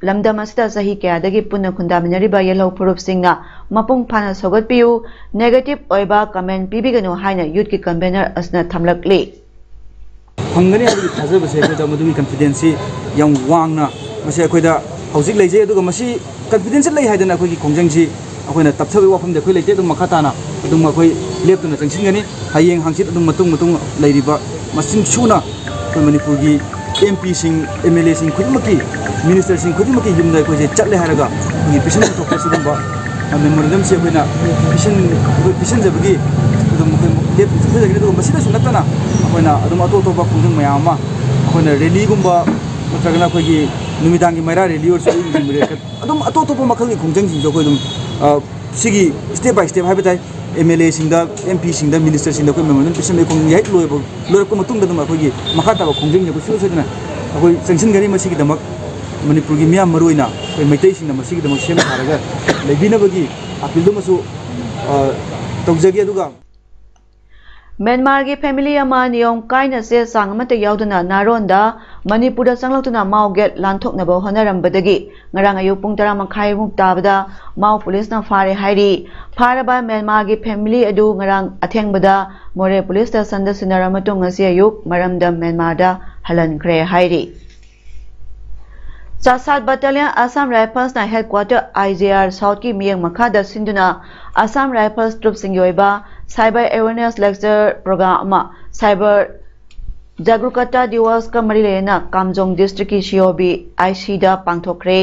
ꯂꯝꯗꯝ ꯑꯁꯤꯗ ꯆꯍꯤ ꯀꯌꯥꯗꯒꯤ ꯄꯨꯟꯅ ꯈꯨꯟꯗꯥꯃꯤꯟꯅꯔꯤꯕ ꯌꯦꯜꯍꯧ ꯐꯨꯔꯨꯞꯁꯤꯡꯅ ꯃꯄꯨꯡ ꯐꯥꯅ ꯁꯧꯒꯠꯄꯤꯌꯨ, negative ꯑꯣꯏꯕ comment ꯄꯤꯕꯤꯒꯅꯨ ꯍꯥꯏꯅ ꯌꯨꯠꯀꯤ ꯀꯟꯚꯦꯅꯔ ꯑꯁꯤꯅ ꯊꯝꯂꯛꯂꯤ꯫ ꯐꯪꯒꯅꯤ ꯍꯥꯏꯕꯒꯤ ꯊꯥꯖꯕꯁꯦ ꯑꯩꯈꯣꯏꯗ ꯃꯗꯨꯒꯤ confidence ꯁꯤ ꯌꯥꯝ ꯋꯥꯡꯅ ꯃꯁꯤ ꯑꯩꯈꯣꯏꯗ ꯍꯧꯖꯤꯛ ꯂꯩꯖꯩ꯫ ꯑꯗꯨꯒ ꯃꯁꯤ confidence ꯂꯩ ꯍꯥꯏꯗꯅ ꯑꯩꯈꯣꯏꯒꯤ ꯈꯣꯡꯖꯪꯁꯤ ꯑꯩꯈꯣꯏꯅ ꯇꯞꯊꯕꯒꯤ ꯋꯥꯐꯝꯗꯤ ꯑꯩꯈꯣꯏ ꯂꯩꯇꯦ꯫ ꯑꯗꯨꯝ ꯃꯈꯥ ꯇꯥꯅ ꯑꯗꯨꯝ ꯑꯩꯈꯣꯏ ꯂꯦꯞꯇꯅ ꯆꯪꯁꯤꯟꯒꯅꯤ꯫ ꯍꯌꯦꯡ ꯍꯪꯆꯤꯠ ꯑꯗꯨꯝ ꯃꯇꯨꯡ ꯃꯇꯨꯡ ꯂꯩꯔꯤꯕ ꯃꯁꯤꯡ ꯁꯨꯅ ꯑꯩꯈꯣꯏ ꯃꯅꯤꯄꯨꯔꯒꯤ ꯑꯦꯝ ꯄꯤꯁꯤꯡ, ꯑꯦꯝ ꯑꯦꯜ ꯑꯦꯁꯤꯡ ꯈꯨꯗꯤꯡꯃꯛꯀꯤ, ꯃꯤꯅꯤꯁꯇꯔꯁꯤꯡ ꯈꯨꯗꯤꯡꯃꯛꯀꯤ ꯌꯨꯝꯗ ꯑꯩꯈꯣꯏꯁꯦ ꯆꯠꯂꯦ ꯍꯥꯏꯔꯒ ꯑꯩꯈꯣꯏꯒꯤ ꯄꯤꯁꯤꯟ ꯄꯤꯊꯣꯛꯄ ꯁꯤꯒꯨꯝꯕ ꯃꯦꯃꯣꯔꯦꯟꯗꯝꯁꯤ ꯑꯩꯈꯣꯏꯅ ꯄꯤꯁꯤꯟ-, ꯑꯩꯈꯣꯏ ꯄꯤꯁꯤꯟꯖꯕꯒꯤ ꯑꯗꯨꯝ ꯑꯩꯈꯣꯏ ꯂꯦꯞ-, ꯆꯠꯆꯒꯅꯤ꯫ ꯑꯗꯨꯒ ꯃꯁꯤꯗꯁꯨ ꯅꯠꯇꯅ ꯑꯩꯈꯣꯏꯅ ꯑꯗꯨꯝ ꯑꯇꯣꯞ ꯑꯇꯣꯞꯄ ꯈꯣꯡꯖꯪ ꯃꯌꯥꯝ ꯑꯃ ꯑꯩꯈꯣꯏꯅ ꯔꯦꯂꯤꯒꯨꯝꯕ ꯅꯠꯇ꯭ꯔꯒꯅ ꯑꯩꯈꯣꯏꯒꯤ ꯅꯨꯃꯤꯗꯥꯡꯒꯤ ꯃꯩꯔꯥ ꯔꯦꯂꯤ ꯑꯣꯏꯔꯁꯨ, ꯑꯌꯨꯛꯀꯤ ꯃꯩꯔꯥ, ꯑꯗꯨꯝ ꯑꯇꯣꯞ ꯑꯇꯣꯞꯄ ꯃꯈꯜꯒꯤ ꯈꯣꯡꯖꯪꯁꯤꯡꯁꯨ ꯑꯩꯈꯣꯏ ꯑꯗꯨꯝ, ꯑ, ꯁꯤꯒꯤ step by step ꯍꯥꯏꯕ ꯇꯥꯏ, ꯑꯦꯝ ꯑꯦꯜ ꯑꯦꯁꯤꯡꯗ, ꯑꯦꯝ ꯄꯤꯁꯤꯡꯗ, ꯃꯤꯅꯤꯁꯇꯔꯁꯤꯡꯗ ꯑꯩꯈꯣꯏ ꯃꯦꯃꯣꯔꯦꯟꯗꯝ ꯄꯤꯁꯤꯟꯕꯒꯤ ꯈꯣꯡꯖꯪ ꯍꯦꯛ ꯂꯣꯏꯕ, ꯂꯣꯏꯔꯛꯄ ꯃꯇꯨꯡꯗ ꯑꯗꯨꯝ ꯑꯩꯈꯣꯏꯒꯤ ꯃꯈꯥ ꯇꯥꯕ ꯈꯣꯡꯖꯪꯁꯦ ꯑꯩꯈꯣꯏ ꯁꯨꯡꯁꯣꯏ ꯁꯣꯏꯗꯅ ꯑꯩꯈꯣꯏ ꯆꯪꯁꯤꯟꯒꯅꯤ꯫ ꯃꯁꯤꯒꯤꯗꯃꯛ ꯃꯅꯤꯄꯨꯔꯒꯤ ꯃꯤꯌꯥꯝ, ꯃꯔꯨꯑꯣꯏꯅ ꯑꯩꯈꯣꯏ ꯃꯩꯇꯩꯁꯤꯡꯅ ꯃꯁꯤꯒꯤꯗꯃꯛ ꯁꯦꯝ ꯁꯥꯔꯒ ꯂꯩꯕꯤꯅꯕꯒꯤ ꯑꯄꯤꯜꯗꯨꯃꯁꯨ, ꯑ, ꯇꯧꯖꯒꯦ꯫ ꯑꯗꯨꯒ ꯃ꯭ꯌꯥꯟꯃꯥꯔꯒꯤ ꯐꯦꯃꯤꯂꯤ ꯑꯃ ꯅꯤꯌꯣꯝ ꯀꯥꯏꯅ ꯆꯦ ꯆꯥꯡ ꯑꯃꯠꯇ ꯌꯥꯎꯗꯅ ꯅꯥꯔꯣꯟꯗ ꯃꯅꯤꯄꯨꯔꯗ ꯆꯪꯂꯛꯇꯨꯅ ꯃꯥꯎ ꯒꯦꯠ ꯂꯥꯟꯊꯣꯛꯅꯕ ꯍꯣꯠꯅꯔꯝꯕꯗꯒꯤ ꯉꯔꯥꯡ ꯑꯌꯨꯛ ꯄꯨꯡ ꯇꯔꯥ ꯃꯈꯥꯏꯃꯨꯛ ꯇꯥꯕꯗ ꯃꯥꯎ ꯄꯨꯂꯤꯁꯅ ꯐꯥꯔꯦ ꯍꯥꯏꯔꯤ꯫ ꯐꯥꯔꯕ ꯃ꯭ꯌꯥꯟꯃꯥꯔꯒꯤ ꯐꯦꯃꯤꯂꯤ ꯑꯗꯨ ꯉꯔꯥꯡ ꯑꯊꯦꯡꯕꯗ ꯃꯣꯔꯦ ꯄꯨꯂꯤꯁ ꯁ꯭ꯇꯦꯁꯟꯗ ꯁꯤꯟꯅꯔꯕ ꯃꯇꯨꯡ ꯉꯁꯤ ꯑꯌꯨꯛ ꯃꯔꯝꯗꯝ ꯃ꯭ꯌꯥꯟꯃꯥꯔꯗ ꯍꯜꯍꯟꯈ꯭ꯔꯦ ꯍꯥꯏꯔꯤ꯫ ꯆꯥꯁꯥꯠ ꯕꯠꯇꯥꯂꯤꯌꯟ ꯑꯁꯥꯝ ꯔꯥꯏꯐꯜꯁꯅ ꯍꯦꯗꯀ꯭ꯋꯥꯇꯔ ꯑꯥꯏ ꯖꯤ ꯑꯥꯔ ꯁꯥꯎꯠꯀꯤ ꯃꯤꯠꯌꯦꯡ ꯃꯈꯥꯗ ꯁꯤꯟꯗꯨꯅ ꯑꯁꯥꯝ ꯔꯥꯏꯐꯜꯁ ꯇ꯭ꯔꯨꯞꯁꯤꯡꯒꯤ ꯑꯣꯏꯕ cyber awareness lecture program ꯑꯃ cyber ꯖꯥꯒ꯭ꯔꯨꯀꯇꯥ ꯗꯤꯋꯥꯁꯀ ꯃꯔꯤ ꯂꯩꯅꯅ ꯀꯥꯝꯖꯣꯡ ꯗꯤꯁꯇ꯭ꯔꯤꯛꯀꯤ ꯁꯤ ꯑꯣ ꯕꯤ ꯑꯥꯏ ꯁꯤꯗ ꯄꯥꯡꯊꯣꯛꯈ꯭ꯔꯦ꯫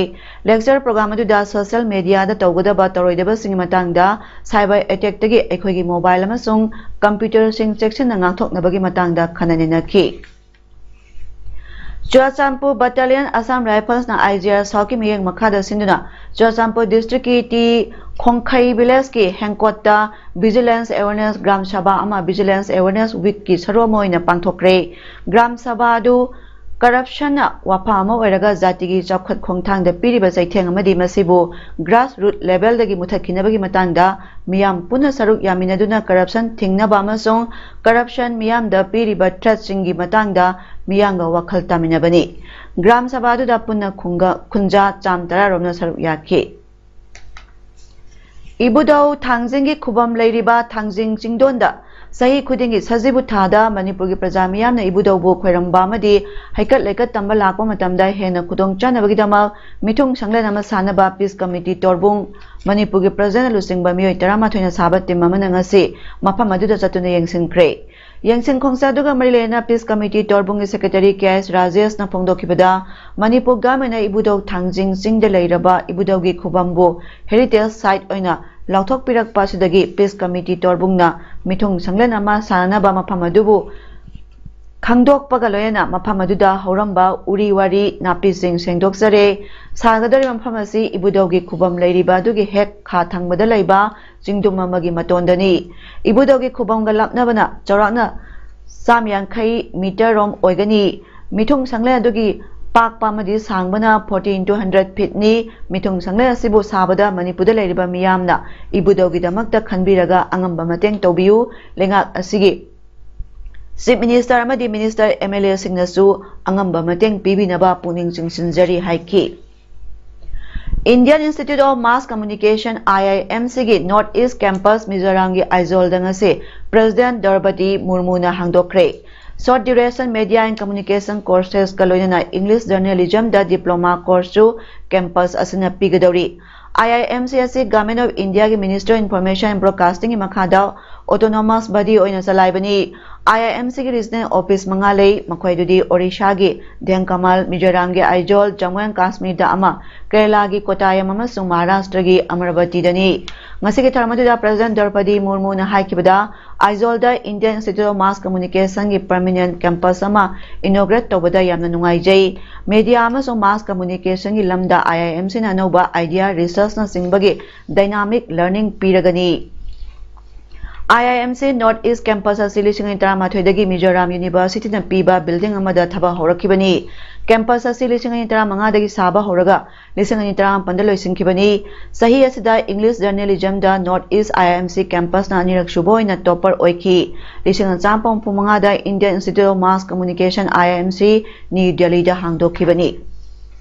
ꯂꯦꯛꯆꯔ ꯄ꯭ꯔꯣꯒ꯭ꯔꯥꯝ ꯑꯗꯨꯗ ꯁꯣꯁꯤꯌꯦꯜ ꯃꯦꯗꯤꯌꯥꯗ ꯇꯧꯒꯗꯕ ꯇꯧꯔꯣꯏꯗꯕꯁꯤꯡꯒꯤ ꯃꯇꯥꯡꯗ, ꯁꯥꯏꯕꯔ ꯑꯦꯇꯦꯛꯇꯒꯤ ꯑꯩꯈꯣꯏꯒꯤ ꯃꯣꯕꯥꯏꯜ ꯑꯃꯁꯨꯡ ꯀꯝꯄ꯭ꯌꯨꯇꯔꯁꯤꯡ ꯆꯦꯛꯁꯤꯟꯅ ꯉꯥꯛꯊꯣꯛꯅꯕꯒꯤ ꯃꯇꯥꯡꯗ ꯈꯟꯅ ꯅꯩꯅꯈꯤ꯫ ꯆꯨꯔꯥꯆꯥꯟꯄꯨꯔ ꯕꯠꯇꯥꯂꯤꯌꯟ ꯑꯁꯥꯝ ꯔꯥꯏꯐꯜꯁꯅ ꯑꯥꯏ ꯖꯤ ꯑꯥꯔ ꯁꯥꯎꯠꯀꯤ ꯃꯤꯠꯌꯦꯡ ꯃꯈꯥꯗ ꯁꯤꯟꯗꯨꯅ ꯆꯨꯔꯥꯆꯥꯟꯄꯨꯔ ꯗꯤꯁꯇ꯭ꯔꯤꯛꯀꯤ ꯇꯤ ꯈꯣꯡꯈꯩ ꯚꯤꯂꯦꯖꯀꯤ ꯍꯦꯡꯀꯣꯠꯇ ꯚꯤꯖꯤꯂꯦꯟꯁ ꯑꯦꯋꯦꯔꯅꯦꯁ ꯒ꯭ꯔꯥꯝ ꯁꯚꯥ ꯑꯃ ꯚꯤꯖꯤꯂꯦꯟꯁ ꯑꯦꯋꯦꯔꯅꯦꯁ ꯋꯤꯛꯀꯤ ꯁꯔꯨꯛ ꯑꯃ ꯑꯣꯏꯅ ꯄꯥꯡꯊꯣꯛꯈ꯭ꯔꯦ꯫ ꯒ꯭ꯔꯥꯝ ꯁꯚꯥ ꯑꯗꯨ ꯀꯔꯞꯁꯟꯅ ꯋꯥꯐꯝ ꯑꯃ ꯑꯣꯏꯔꯒ ꯖꯥꯇꯤꯒꯤ ꯆꯥꯎꯈꯠ ꯈꯣꯡꯊꯥꯡꯗ ꯄꯤꯔꯤꯕ ꯆꯩꯊꯦꯡ ꯑꯃꯗꯤ ꯃꯁꯤꯕꯨ ꯒ꯭ꯔꯥꯁ ꯔꯨꯠ ꯂꯦꯚꯦꯜꯗꯒꯤ ꯃꯨꯊꯠꯈꯤꯅꯕꯒꯤ ꯃꯇꯥꯡꯗ ꯃꯤꯌꯥꯝ ꯄꯨꯟꯅ ꯁꯔꯨꯛ ꯌꯥꯃꯤꯟꯅꯗꯨꯅ ꯀꯔꯞꯁꯟ ꯊꯤꯡꯅꯕ ꯑꯃꯁꯨꯡ ꯀꯔꯞꯁꯟ ꯃꯤꯌꯥꯝꯗ ꯄꯤꯔꯤꯕ ꯊ꯭ꯔꯦꯠꯁꯤꯡꯒꯤ ꯃꯇꯥꯡꯗ ꯃꯤꯌꯥꯝꯒ ꯋꯥꯈꯜ ꯇꯥꯃꯤꯟꯅꯕꯅꯤ꯫ ꯒ꯭ꯔꯥꯝ ꯁꯚꯥ ꯑꯗꯨꯗ ꯄꯨꯟꯅ ꯈꯨꯡꯒ-, ꯈꯨꯟꯖꯥ ꯆꯥꯝ ꯇꯔꯥ ꯔꯣꯝꯅ ꯁꯔꯨꯛ ꯌꯥꯈꯤ꯫ ꯏꯕꯨꯙꯧ ꯊꯥꯡꯖꯤꯡꯒꯤ ꯈꯨꯕꯝ ꯂꯩꯔꯤꯕ ꯊꯥꯡꯖꯤꯡ ꯆꯤꯡꯗꯣꯟꯗ ꯆꯍꯤ ꯈꯨꯗꯤꯡꯒꯤ ꯁꯖꯤꯕꯨ ꯊꯥꯗ ꯃꯅꯤꯄꯨꯔꯒꯤ ꯄ꯭ꯔꯖꯥ ꯃꯤꯌꯥꯝꯅ ꯏꯕꯨꯙꯧꯕꯨ ꯈꯣꯏꯔꯝꯕ ꯑꯃꯗꯤ ꯍꯩꯀꯠ ꯂꯩꯀꯠ ꯇꯝꯕ ꯂꯥꯛꯄ ꯃꯇꯝꯗ ꯍꯦꯟꯅ ꯈꯨꯗꯣꯡꯆꯥꯅꯕꯒꯤꯗꯃꯛ ꯃꯤꯊꯨꯡ ꯁꯪꯂꯦꯟ ꯑꯃ ꯁꯥꯅꯕ ꯄꯤꯁ ꯀꯃꯤꯇꯤ ꯇꯣꯔꯕꯨꯡ, ꯃꯅꯤꯄꯨꯔꯒꯤ ꯄ꯭ꯔꯖꯥꯅ ꯂꯨꯆꯤꯡꯕ ꯃꯤꯑꯣꯏ ꯇꯔꯥꯃꯥꯊꯣꯏꯅ ꯁꯥꯕ ꯇꯤꯝ ꯑꯃꯅ ꯉꯁꯤ ꯃꯐꯝ ꯑꯗꯨꯗ ꯆꯠꯇꯨꯅ ꯌꯦꯡꯁꯤꯟꯈ꯭ꯔꯦ꯫ ꯌꯦꯡꯁꯤꯟ ꯈꯣꯡꯆꯠ ꯑꯗꯨꯒ ꯃꯔꯤ ꯂꯩꯅꯅ ꯄꯤꯁ ꯀꯃꯤꯇꯤ ꯇꯣꯔꯕꯨꯡꯒꯤ ꯁꯦꯀ꯭ꯔꯦꯇꯔꯤ ꯀꯦ ꯑꯦꯁ ꯔꯥꯖꯦꯁꯅ ꯐꯣꯡꯗꯣꯛꯈꯤꯕꯗ, ꯃꯅꯤꯄꯨꯔ ꯒꯚꯔꯟꯃꯦꯟꯅ ꯏꯕꯨꯙꯧ ꯊꯥꯡꯖꯤꯡ ꯆꯤꯡꯗ ꯂꯩꯔꯕ ꯏꯕꯨꯙꯧꯒꯤ ꯈꯨꯕꯝꯕꯨ ꯍꯦꯔꯤꯇꯦꯖ ꯁꯥꯏꯠ ꯑꯣꯏꯅ ꯂꯥꯎꯊꯣꯛꯄꯤꯔꯛꯄ ꯑꯁꯤꯗꯒꯤ ꯄꯤꯁ ꯀꯃꯤꯇꯤ ꯇꯣꯔꯕꯨꯡꯅ ꯃꯤꯊꯨꯡ ꯁꯪꯂꯦꯟ ꯑꯃ ꯁꯥꯅꯅꯕ ꯃꯐꯝ ꯑꯗꯨꯕꯨ ꯈꯪꯗꯣꯛꯄꯒ ꯂꯣꯏꯅꯅ ꯃꯐꯝ ꯑꯗꯨꯗ ꯍꯧꯔꯝꯕ ꯎꯔꯤ ꯋꯥꯔꯤ ꯅꯥꯄꯤꯁꯤꯡ ꯁꯦꯡꯗꯣꯛꯆꯔꯦ꯫ ꯁꯥꯒꯗꯧꯔꯤꯕ ꯃꯐꯝ ꯑꯁꯤ ꯏꯕꯨꯙꯧꯒꯤ ꯈꯨꯕꯝ ꯂꯩꯔꯤꯕ ꯑꯗꯨꯒꯤ ꯍꯦꯛ ꯈꯥ ꯊꯪꯕꯗ ꯂꯩꯕ ꯆꯤꯡꯗꯨꯝ ꯑꯃꯒꯤ ꯃꯇꯣꯟꯗꯅꯤ꯫ ꯏꯕꯨꯙꯧꯒꯤ ꯈꯨꯕꯝꯒ ꯂꯥꯞꯅꯕꯅ ꯆꯥꯎꯔꯥꯛꯅ ꯆꯥꯝ ꯌꯥꯡꯈꯩ ꯃꯤꯇꯔ ꯔꯣꯝ ꯑꯣꯏꯒꯅꯤ꯫ ꯃꯤꯊꯨꯡ ꯁꯪꯂꯦꯟ ꯑꯗꯨꯒꯤ ꯄꯥꯛꯄ ꯑꯃꯗꯤ ꯁꯥꯡꯕꯅ forty into hundred feet ꯅꯤ꯫ ꯃꯤꯊꯨꯡ ꯁꯪꯂꯦꯟ ꯑꯁꯤꯕꯨ ꯁꯥꯕꯗ ꯃꯅꯤꯄꯨꯔꯗ ꯂꯩꯔꯤꯕ ꯃꯤꯌꯥꯝꯅ ꯏꯕꯨꯙꯧꯒꯤꯗꯃꯛꯇ ꯈꯟꯕꯤꯔꯒ ꯑꯉꯝꯕ ꯃꯇꯦꯡ ꯇꯧꯕꯤꯌꯨ꯫ ꯂꯩꯉꯥꯛ ꯑꯁꯤꯒꯤ Chief Minister ꯑꯃꯗꯤ Minister, M L A ꯁꯤꯡꯅꯁꯨ ꯑꯉꯝꯕ ꯃꯇꯦꯡ ꯄꯤꯕꯤꯅꯕ ꯄꯨꯛꯅꯤꯡ ꯆꯤꯡꯁꯤꯟꯖꯔꯤ ꯍꯥꯏꯈꯤ꯫ Indian Institute of Mass Communication, I I M C ꯒꯤ North East Campus ꯃꯤꯖꯣꯔꯥꯝꯒꯤ ꯑꯥꯏꯖꯣꯜꯗ ꯉꯁꯤ President ꯗ꯭ꯔꯧꯄꯗꯤ ꯃꯨꯔꯃꯨꯅ ꯍꯥꯡꯗꯣꯛꯈ꯭ꯔꯦ꯫ Short Duration Media and Communication Courses ꯀ ꯂꯣꯏꯅꯅ English Journalism ꯗ Diploma Course ꯁꯨ campus ꯑꯁꯤꯅ ꯄꯤꯒꯗꯧꯔꯤ꯫ I I M C ꯑꯁꯤ Government of India ꯒꯤ Ministry of Information and Broadcasting ꯒꯤ ꯃꯈꯥꯗ autonomous body ꯑꯣꯏꯅ ꯆꯂꯥꯏꯕꯅꯤ꯫ I I M C ꯒꯤ regional office ꯃꯉꯥ ꯂꯩ, ꯃꯈꯣꯏꯗꯨꯗꯤ Odisha ꯒꯤ ꯙꯦꯡꯀꯃꯜ, ꯃꯤꯖꯣꯔꯥꯝꯒꯤ ꯑꯥꯏꯖꯣꯜ, ꯖꯝꯃꯨ ꯑꯦꯟ ꯀꯥꯁꯃꯤꯔꯗ ꯑꯃ, ꯀꯦꯔꯂꯥꯒꯤ ꯀꯣꯇꯥꯌꯝ ꯑꯃꯁꯨꯡ ꯃꯍꯥꯔꯥꯁꯇ꯭ꯔꯒꯤ ꯑꯃꯔꯥꯕꯇꯤꯗꯅꯤ꯫ ꯉꯁꯤꯒꯤ ꯊꯧꯔꯝ ꯑꯗꯨꯗ President ꯗ꯭ꯔꯧꯄꯗꯤ ꯃꯨꯔꯃꯨꯅ ꯍꯥꯏꯈꯤꯕꯗ, ꯑꯥꯏꯖꯣꯜꯗ Indian Institute of Mass Communication ꯒꯤ permanent campus ꯑꯃ inaugurate ꯇꯧꯕꯗ ꯌꯥꯝꯅ ꯅꯨꯡꯉꯥꯏꯖꯩ꯫ Media ꯑꯃꯁꯨꯡ mass communication ꯒꯤ ꯂꯝꯗ I I M C ꯅ ꯑꯅꯧꯕ idea, research ꯅꯆꯤꯡꯕꯒꯤ dynamic learning ꯄꯤꯔꯒꯅꯤ꯫ I I M C North East Campus ꯑꯁꯤ ꯂꯤꯁꯤꯡ ꯑꯅꯤ ꯇꯔꯥꯃꯥꯊꯣꯏꯗꯒꯤ ꯃꯤꯖꯣꯔꯥꯝ University ꯅ ꯄꯤꯕ building ꯑꯃꯗ ꯊꯕꯛ ꯍꯧꯔꯛꯈꯤꯕꯅꯤ꯫ Campus ꯑꯁꯤ ꯂꯤꯁꯤꯡ ꯑꯅꯤ ꯇꯔꯥꯃꯉꯥꯗꯒꯤ ꯁꯥꯕ ꯍꯧꯔꯒ ꯂꯤꯁꯤꯡ ꯑꯅꯤ ꯇꯔꯥꯃꯥꯄꯟꯗ ꯂꯣꯏꯁꯤꯟꯈꯤꯕꯅꯤ꯫ ꯆꯍꯤ ꯑꯁꯤꯗ English Journalism the North East I I M C campus ꯅ ꯑꯅꯤꯔꯛ ꯁꯨꯕ ꯑꯣꯏꯅ topper ꯑꯣꯏꯈꯤ꯫ ꯂꯤꯁꯤꯡ ꯑꯃ ꯆꯥꯃꯥꯄꯟ ꯍꯨꯝꯐꯨ ꯃꯉꯥꯗ Indian Institute of Mass Communication, I I M C, New Delhi the ꯍꯥꯡꯗꯣꯛꯈꯤꯕꯅꯤ꯫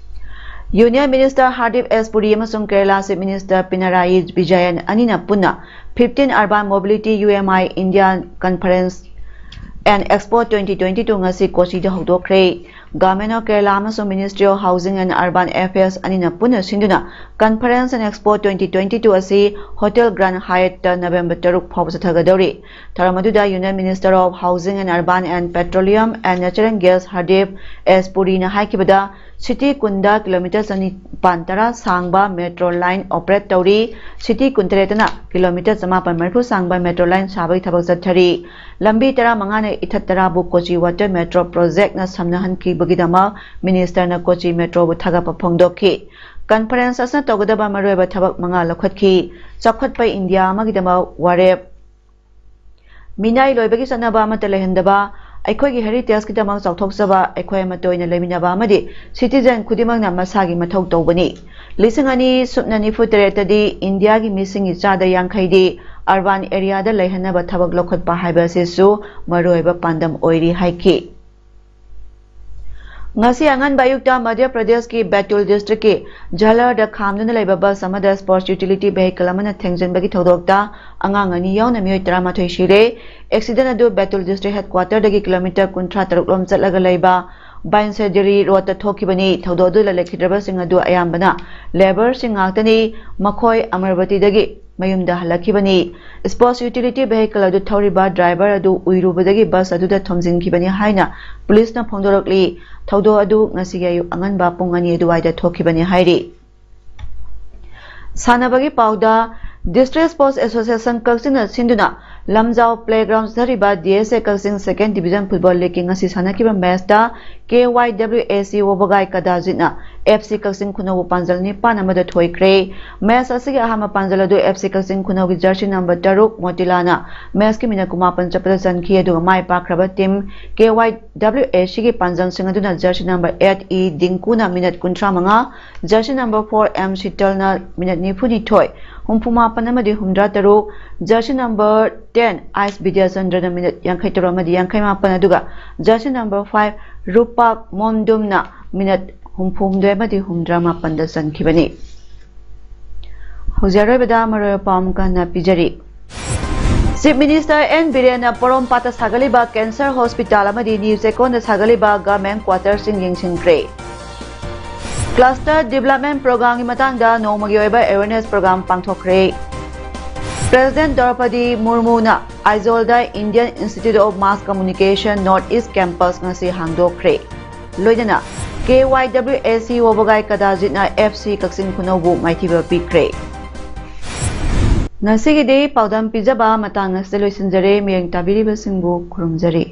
Union Minister Hardeep S Puri ꯑꯃꯁꯨꯡ Kerala Chief Minister Pinarayi Vijayan ꯑꯅꯤꯅ ꯄꯨꯟꯅ fifteen Urban Mobility, U M I, India Conference and Expo twenty twenty-two ꯉꯁꯤ ꯀꯣꯆꯤꯗ ꯍꯧꯗꯣꯛꯈ꯭ꯔꯦ꯫ Government of Kerala ꯑꯃꯁꯨꯡ Ministry of Housing and Urban Affairs ꯑꯅꯤꯅ ꯄꯨꯟꯅ ꯁꯤꯟꯗꯨꯅ Conference and Expo twenty twenty-two ꯑꯁꯤ Hotel Grand Hyatt ꯇ November ꯇꯔꯨꯛ ꯐꯥꯎꯕ ꯆꯠꯊꯒꯗꯧꯔꯤ꯫ ꯊꯧꯔꯝ ꯑꯗꯨꯗ Union Minister of Housing and Urban and Petroleum and Natural Gas Hardeep S Puri ꯅ ꯍꯥꯏꯈꯤꯕꯗ, ꯁꯤꯇꯤ ꯀꯨꯟꯗ ꯀꯤꯂꯣꯃꯤꯇꯔ ꯆꯅꯤꯄꯥꯟ ꯇꯔꯥ ꯁꯥꯡꯕ metro line operate ꯇꯧꯔꯤ꯫ ꯁꯤꯇꯤ ꯀꯨꯟꯇꯔꯦꯠꯇꯅ ꯀꯤꯂꯣꯃꯤꯇꯔ ꯆꯃꯥꯄꯟ ꯃꯔꯤꯐꯨ ꯁꯥꯡꯕ metro line ꯁꯥꯕꯒꯤ ꯊꯕꯛ ꯆꯠꯊꯔꯤ꯫ ꯂꯝꯕꯤ ꯇꯔꯥꯃꯉꯥꯅ ꯏꯊꯠ ꯇꯔꯥꯕꯨ ꯀꯣꯆꯤ Water Metro Project ꯅ ꯁꯝꯅꯍꯟꯈꯤꯕꯒꯤꯗꯃꯛ Minister ꯅ ꯀꯣꯆꯤ Metro ꯕꯨ ꯊꯥꯒꯠꯄ ꯐꯣꯡꯗꯣꯛꯈꯤ꯫ Conference ꯑꯁꯤꯅ ꯇꯧꯒꯗꯕ ꯃꯔꯨꯑꯣꯏꯕ ꯊꯕꯛ ꯃꯉꯥ ꯂꯧꯈꯠꯈꯤ꯫ ꯆꯥꯎꯈꯠꯄ ꯏꯟꯗꯤꯌꯥ ꯑꯃꯒꯤꯗꯃꯛ ꯋꯥꯔꯦꯞ, ꯃꯤꯅꯥꯏ ꯂꯣꯏꯕꯒꯤ ꯆꯠꯅꯕ ꯑꯃꯠꯇ ꯂꯩꯍꯟꯗꯕ, ꯑꯩꯈꯣꯏꯒꯤ ꯍꯦꯔꯤꯇꯦꯖꯀꯤꯗꯃꯛ ꯆꯥꯎꯊꯣꯛꯆꯕ, ꯑꯩꯈꯣꯏ ꯑꯃꯠꯇ ꯑꯣꯏꯅ ꯂꯩꯃꯤꯟꯅꯕ ꯑꯃꯗꯤ ꯁꯤꯇꯤꯖꯟ ꯈꯨꯗꯤꯡꯃꯛꯅ ꯃꯁꯥꯒꯤ ꯃꯊꯧ ꯇꯧꯕꯅꯤ꯫ ꯂꯤꯁꯤꯡ ꯑꯅꯤ ꯁꯨꯞꯅ ꯅꯤꯐꯨ ꯇꯔꯦꯠꯇꯗꯤ ꯏꯟꯗꯤꯌꯥꯒꯤ ꯃꯤꯁꯤꯡꯒꯤ ꯆꯥꯗ ꯌꯥꯡꯈꯩꯗꯤ ꯑꯔꯕꯥꯟ ꯑꯦꯔꯤꯌꯥꯗ ꯂꯩꯍꯟꯅꯕ ꯊꯕꯛ ꯂꯧꯈꯠꯄ ꯍꯥꯏꯕ ꯑꯁꯤꯁꯨ ꯃꯔꯨꯑꯣꯏꯕ ꯄꯥꯟꯗꯝ ꯑꯣꯏꯔꯤ ꯍꯥꯏꯈꯤ꯫ ꯉꯁꯤ ꯑꯉꯟꯕ ꯑꯌꯨꯛꯇ ꯃꯙ꯭ꯌ ꯄ꯭ꯔꯗꯦꯁꯀꯤ ꯕꯦꯇꯨꯜ ꯗꯤꯁꯇ꯭ꯔꯤꯛꯀꯤ ꯖꯂꯔꯗ ꯈꯥꯝꯗꯨꯅ ꯂꯩꯕ ꯕꯁ ꯑꯃꯗ ꯁ꯭ꯄꯣꯔꯠꯁ ꯌꯨꯇꯤꯂꯤꯇꯤ ꯚꯦꯍꯤꯀꯜ ꯑꯃꯅ ꯊꯦꯡꯖꯤꯟꯕꯒꯤ ꯊꯧꯗꯣꯛꯇ ꯑꯉꯥꯡ ꯑꯅꯤ ꯌꯥꯎꯅ ꯃꯤꯑꯣꯏ ꯇꯔꯥꯃꯥꯊꯣꯏ ꯁꯤꯔꯦ꯫ ꯑꯦꯛꯁꯤꯗꯦꯟ ꯑꯗꯨ ꯕꯦꯇꯨꯜ ꯗꯤꯁꯇ꯭ꯔꯤꯛ ꯍꯦꯗꯀ꯭ꯋꯥꯇꯔꯗꯒꯤ ꯀꯤꯂꯣꯃꯤꯇꯔ ꯀꯨꯟꯊ꯭ꯔꯥ ꯇꯔꯨꯛ ꯂꯣꯝ ꯆꯠꯂꯒ ꯂꯩꯕ ꯕꯥꯏꯟꯁꯦꯗꯤꯔꯤ ꯔꯣꯗꯇ ꯊꯣꯛꯈꯤꯕꯅꯤ꯫ ꯊꯧꯗꯣꯛ ꯑꯗꯨꯗ ꯂꯩꯈꯤꯗ꯭ꯔꯕꯁꯤꯡ ꯑꯗꯨ ꯑꯌꯥꯝꯕꯅ ꯂꯦꯕꯔꯁꯤꯡ ꯉꯥꯛꯇꯅꯤ꯫ ꯃꯈꯣꯏ ꯑꯃꯔꯕꯇꯤꯗꯒꯤ ꯃꯌꯨꯝꯗ ꯍꯜꯂꯛꯈꯤꯕꯅꯤ꯫ ꯁ꯭ꯄꯣꯔꯠꯁ ꯌꯨꯇꯤꯂꯤꯇꯤ ꯚꯦꯍꯤꯀꯜ ꯑꯗꯨ ꯊꯧꯔꯤꯕ ꯗ꯭ꯔꯥꯏꯚꯔ ꯑꯗꯨ ꯎꯏꯔꯨꯕꯗꯒꯤ ꯕꯁ ꯑꯗꯨꯗ ꯊꯣꯝꯖꯤꯟꯈꯤꯕꯅꯤ ꯍꯥꯏꯅ ꯄꯨꯂꯤꯁꯅ ꯐꯣꯡꯗꯣꯔꯛꯂꯤ꯫ ꯊꯧꯗꯣꯛ ꯑꯗꯨ ꯉꯁꯤꯒꯤ ꯑꯌꯨꯛ ꯑꯉꯟꯕ ꯄꯨꯡ ꯑꯅꯤ ꯑꯗꯨꯋꯥꯏꯗ ꯊꯣꯛꯈꯤꯕꯅꯤ ꯍꯥꯏꯔꯤ꯫ ꯁꯥꯟꯅꯕꯒꯤ ꯄꯥꯎꯗ, ꯗꯤꯁꯇ꯭ꯔꯤꯛ ꯁ꯭ꯄꯣꯔꯠꯁ ꯑꯦꯁꯣꯁꯤꯌꯦꯁꯟ ꯀꯛꯆꯤꯡꯅ ꯁꯤꯟꯗꯨꯅ ꯂꯝꯖꯥꯎ ꯄ꯭ꯂꯦꯒ꯭ꯔꯥꯎꯟ ꯆꯠꯊꯔꯤꯕ ꯗꯤ ꯑꯦꯁ ꯑꯦ ꯀꯛꯆꯤꯡ ꯁꯦꯀꯦꯟ ꯗꯤꯕꯤꯖꯟ ꯐꯨꯠꯕꯣꯜ ꯂꯤꯒꯀꯤ ꯉꯁꯤ ꯁꯥꯟꯅꯈꯤꯕ ꯃꯦꯆꯇ ꯀꯦ ꯋꯥꯏ ꯗꯕ꯭ꯂꯤꯎ ꯑꯦ ꯁꯤ ꯋꯥꯕꯒꯥꯏ ꯀꯗꯥꯖꯤꯠꯅ ꯑꯦꯐ ꯁꯤ ꯀꯛꯆꯤꯡ ꯈꯨꯅꯧꯕꯨ ꯄꯥꯟꯖꯜ ꯅꯤꯄꯥꯟ ꯑꯃꯗ ꯊꯣꯏꯈ꯭ꯔꯦ꯫ ꯃꯦꯆ ꯑꯁꯤꯒꯤ ꯑꯍꯥꯟꯕ ꯄꯥꯟꯖꯜ ꯑꯗꯨ ꯑꯦꯐ ꯁꯤ ꯀꯛꯆꯤꯡ ꯈꯨꯅꯧꯒꯤ ꯖꯔꯁꯤ ꯅꯝꯕꯔ ꯇꯔꯨꯛ ꯃꯣꯇꯤꯂꯥꯅ ꯃꯦꯆꯀꯤ ꯃꯤꯅꯠ ꯀꯨꯟꯃꯥꯄꯟ ꯆꯠꯄꯗ ꯆꯟꯈꯤ, ꯑꯗꯨꯒ ꯃꯥꯏ ꯄꯥꯛꯈ꯭ꯔꯕ ꯇꯤꯝ ꯀꯦ ꯋꯥꯏ ꯗꯕ꯭ꯂꯤꯎ ꯑꯦ ꯁꯤꯒꯤ ꯄꯥꯟꯖꯜꯁꯤꯡ ꯑꯗꯨꯅ ꯖꯔꯁꯤ ꯅꯝꯕꯔ ꯑꯦꯠ ꯏ ꯗꯤꯡꯀꯨꯅ ꯃꯤꯅꯠ ꯀꯨꯟꯊ꯭ꯔꯥ ꯃꯉꯥ, ꯖꯔꯁꯤ ꯅꯝꯕꯔ ꯐꯣꯔ ꯑꯦꯝ ꯁꯤꯇꯜꯅ ꯃꯤꯅꯠ ꯅꯤꯐꯨ ꯅꯤꯊꯣꯏ, ꯍꯨꯝꯐꯨ ꯃꯥꯄꯟ ꯑꯃꯗꯤ ꯍꯨꯝꯗ꯭ꯔꯥ ꯇꯔꯨꯛ, ꯖꯔꯁꯤ ꯅꯝꯕꯔ ꯇꯦꯟ ꯑꯥꯏꯁ ꯕꯤꯗ꯭ꯌꯥꯆꯟꯗ꯭ꯔꯅ ꯃꯤꯅꯠ ꯌꯥꯡꯈꯩ ꯇꯔꯨꯛ ꯑꯃꯗꯤ ꯌꯥꯡꯈꯩ ꯃꯥꯄꯟ, ꯑꯗꯨꯒ ꯖꯔꯁꯤ ꯅꯝꯕꯔ ꯐꯥꯏꯚ ꯔꯨꯄꯥꯛ ꯃꯣꯟꯗꯨꯝꯅ ꯃꯤꯅꯠ ꯍꯨꯝꯐꯨ ꯍꯨꯝꯗꯣꯏ ꯑꯃꯗꯤ ꯍꯨꯝꯗ꯭ꯔꯥ ꯃꯥꯄꯟꯗ ꯆꯟꯈꯤꯕꯅꯤ꯫ ꯍꯧꯖꯤꯛ ꯑꯔꯣꯏꯕꯗ ꯃꯔꯨꯑꯣꯏꯕ ꯄꯥꯎ ꯑꯃꯨꯛꯀ ꯍꯟꯅ ꯄꯤꯖꯔꯤ꯫ ꯆꯤꯐ ꯃꯤꯅꯤꯁꯇꯔ ꯑꯦꯟ ꯕꯤꯔꯦꯟꯅ ꯄꯣꯔꯣꯝꯄꯥꯠꯇ ꯁꯥꯒꯠꯂꯤꯕ ꯀꯦꯟꯁꯔ ꯍꯣꯁꯄꯤꯇꯥꯜ ꯑꯃꯗꯤ ꯅ꯭ꯌꯨ ꯆꯦꯀꯣꯟꯗ ꯁꯥꯒꯠꯂꯤꯕ ꯒꯚꯔꯟꯃꯦꯟꯠ ꯀ꯭ꯋꯥꯇꯔꯁꯤꯡ ꯌꯦꯡꯁꯤꯟꯈ꯭ꯔꯦ꯫ ꯀ꯭ꯂꯁꯇꯔ ꯗꯤꯕꯂꯞꯃꯦꯟꯠ ꯄ꯭ꯔꯣꯒ꯭ꯔꯥꯝꯒꯤ ꯃꯇꯥꯡꯗ ꯅꯣꯡꯃꯒꯤ ꯑꯣꯏꯕ ꯑꯦꯋꯦꯔꯅꯦꯁ ꯄ꯭ꯔꯣꯒ꯭ꯔꯥꯝ ꯄꯥꯡꯊꯣꯛꯈ꯭ꯔꯦ꯫ ꯄ꯭ꯔꯦꯁꯤꯗꯦꯟꯠ ꯗ꯭ꯔꯧꯄꯗꯤ ꯃꯨꯔꯃꯨꯅ ꯑꯥꯏꯖꯣꯜꯗ Indian institute of mass communication north east campus ꯉꯁꯤ ꯍꯥꯡꯗꯣꯛꯈ꯭ꯔꯦ꯫ ꯂꯣꯏꯅꯅ ꯀꯦ ꯋꯥꯏ ꯗꯕ꯭ꯂꯤꯎ ꯑꯦ ꯁꯤ ꯋꯥꯕꯒꯥꯏ ꯀꯗꯥꯖꯤꯠꯅ ꯑꯦꯐ ꯁꯤ ꯀꯛꯆꯤꯡ ꯈꯨꯅꯧꯕꯨ ꯃꯥꯏꯊꯤꯕ ꯄꯤꯈ꯭ꯔꯦ꯫ ꯉꯁꯤꯒꯤꯗꯤ ꯄꯥꯎꯗꯝ ꯄꯤꯖꯕ ꯃꯇꯥꯡ ꯑꯁꯤꯗ ꯂꯣꯏꯁꯤꯟꯖꯔꯦ꯫ ꯃꯤꯠꯌꯦꯡ ꯇꯥꯕꯤꯔꯤꯕꯁꯤꯡꯕꯨ ꯈꯨꯔꯨꯝꯖꯔꯤ꯫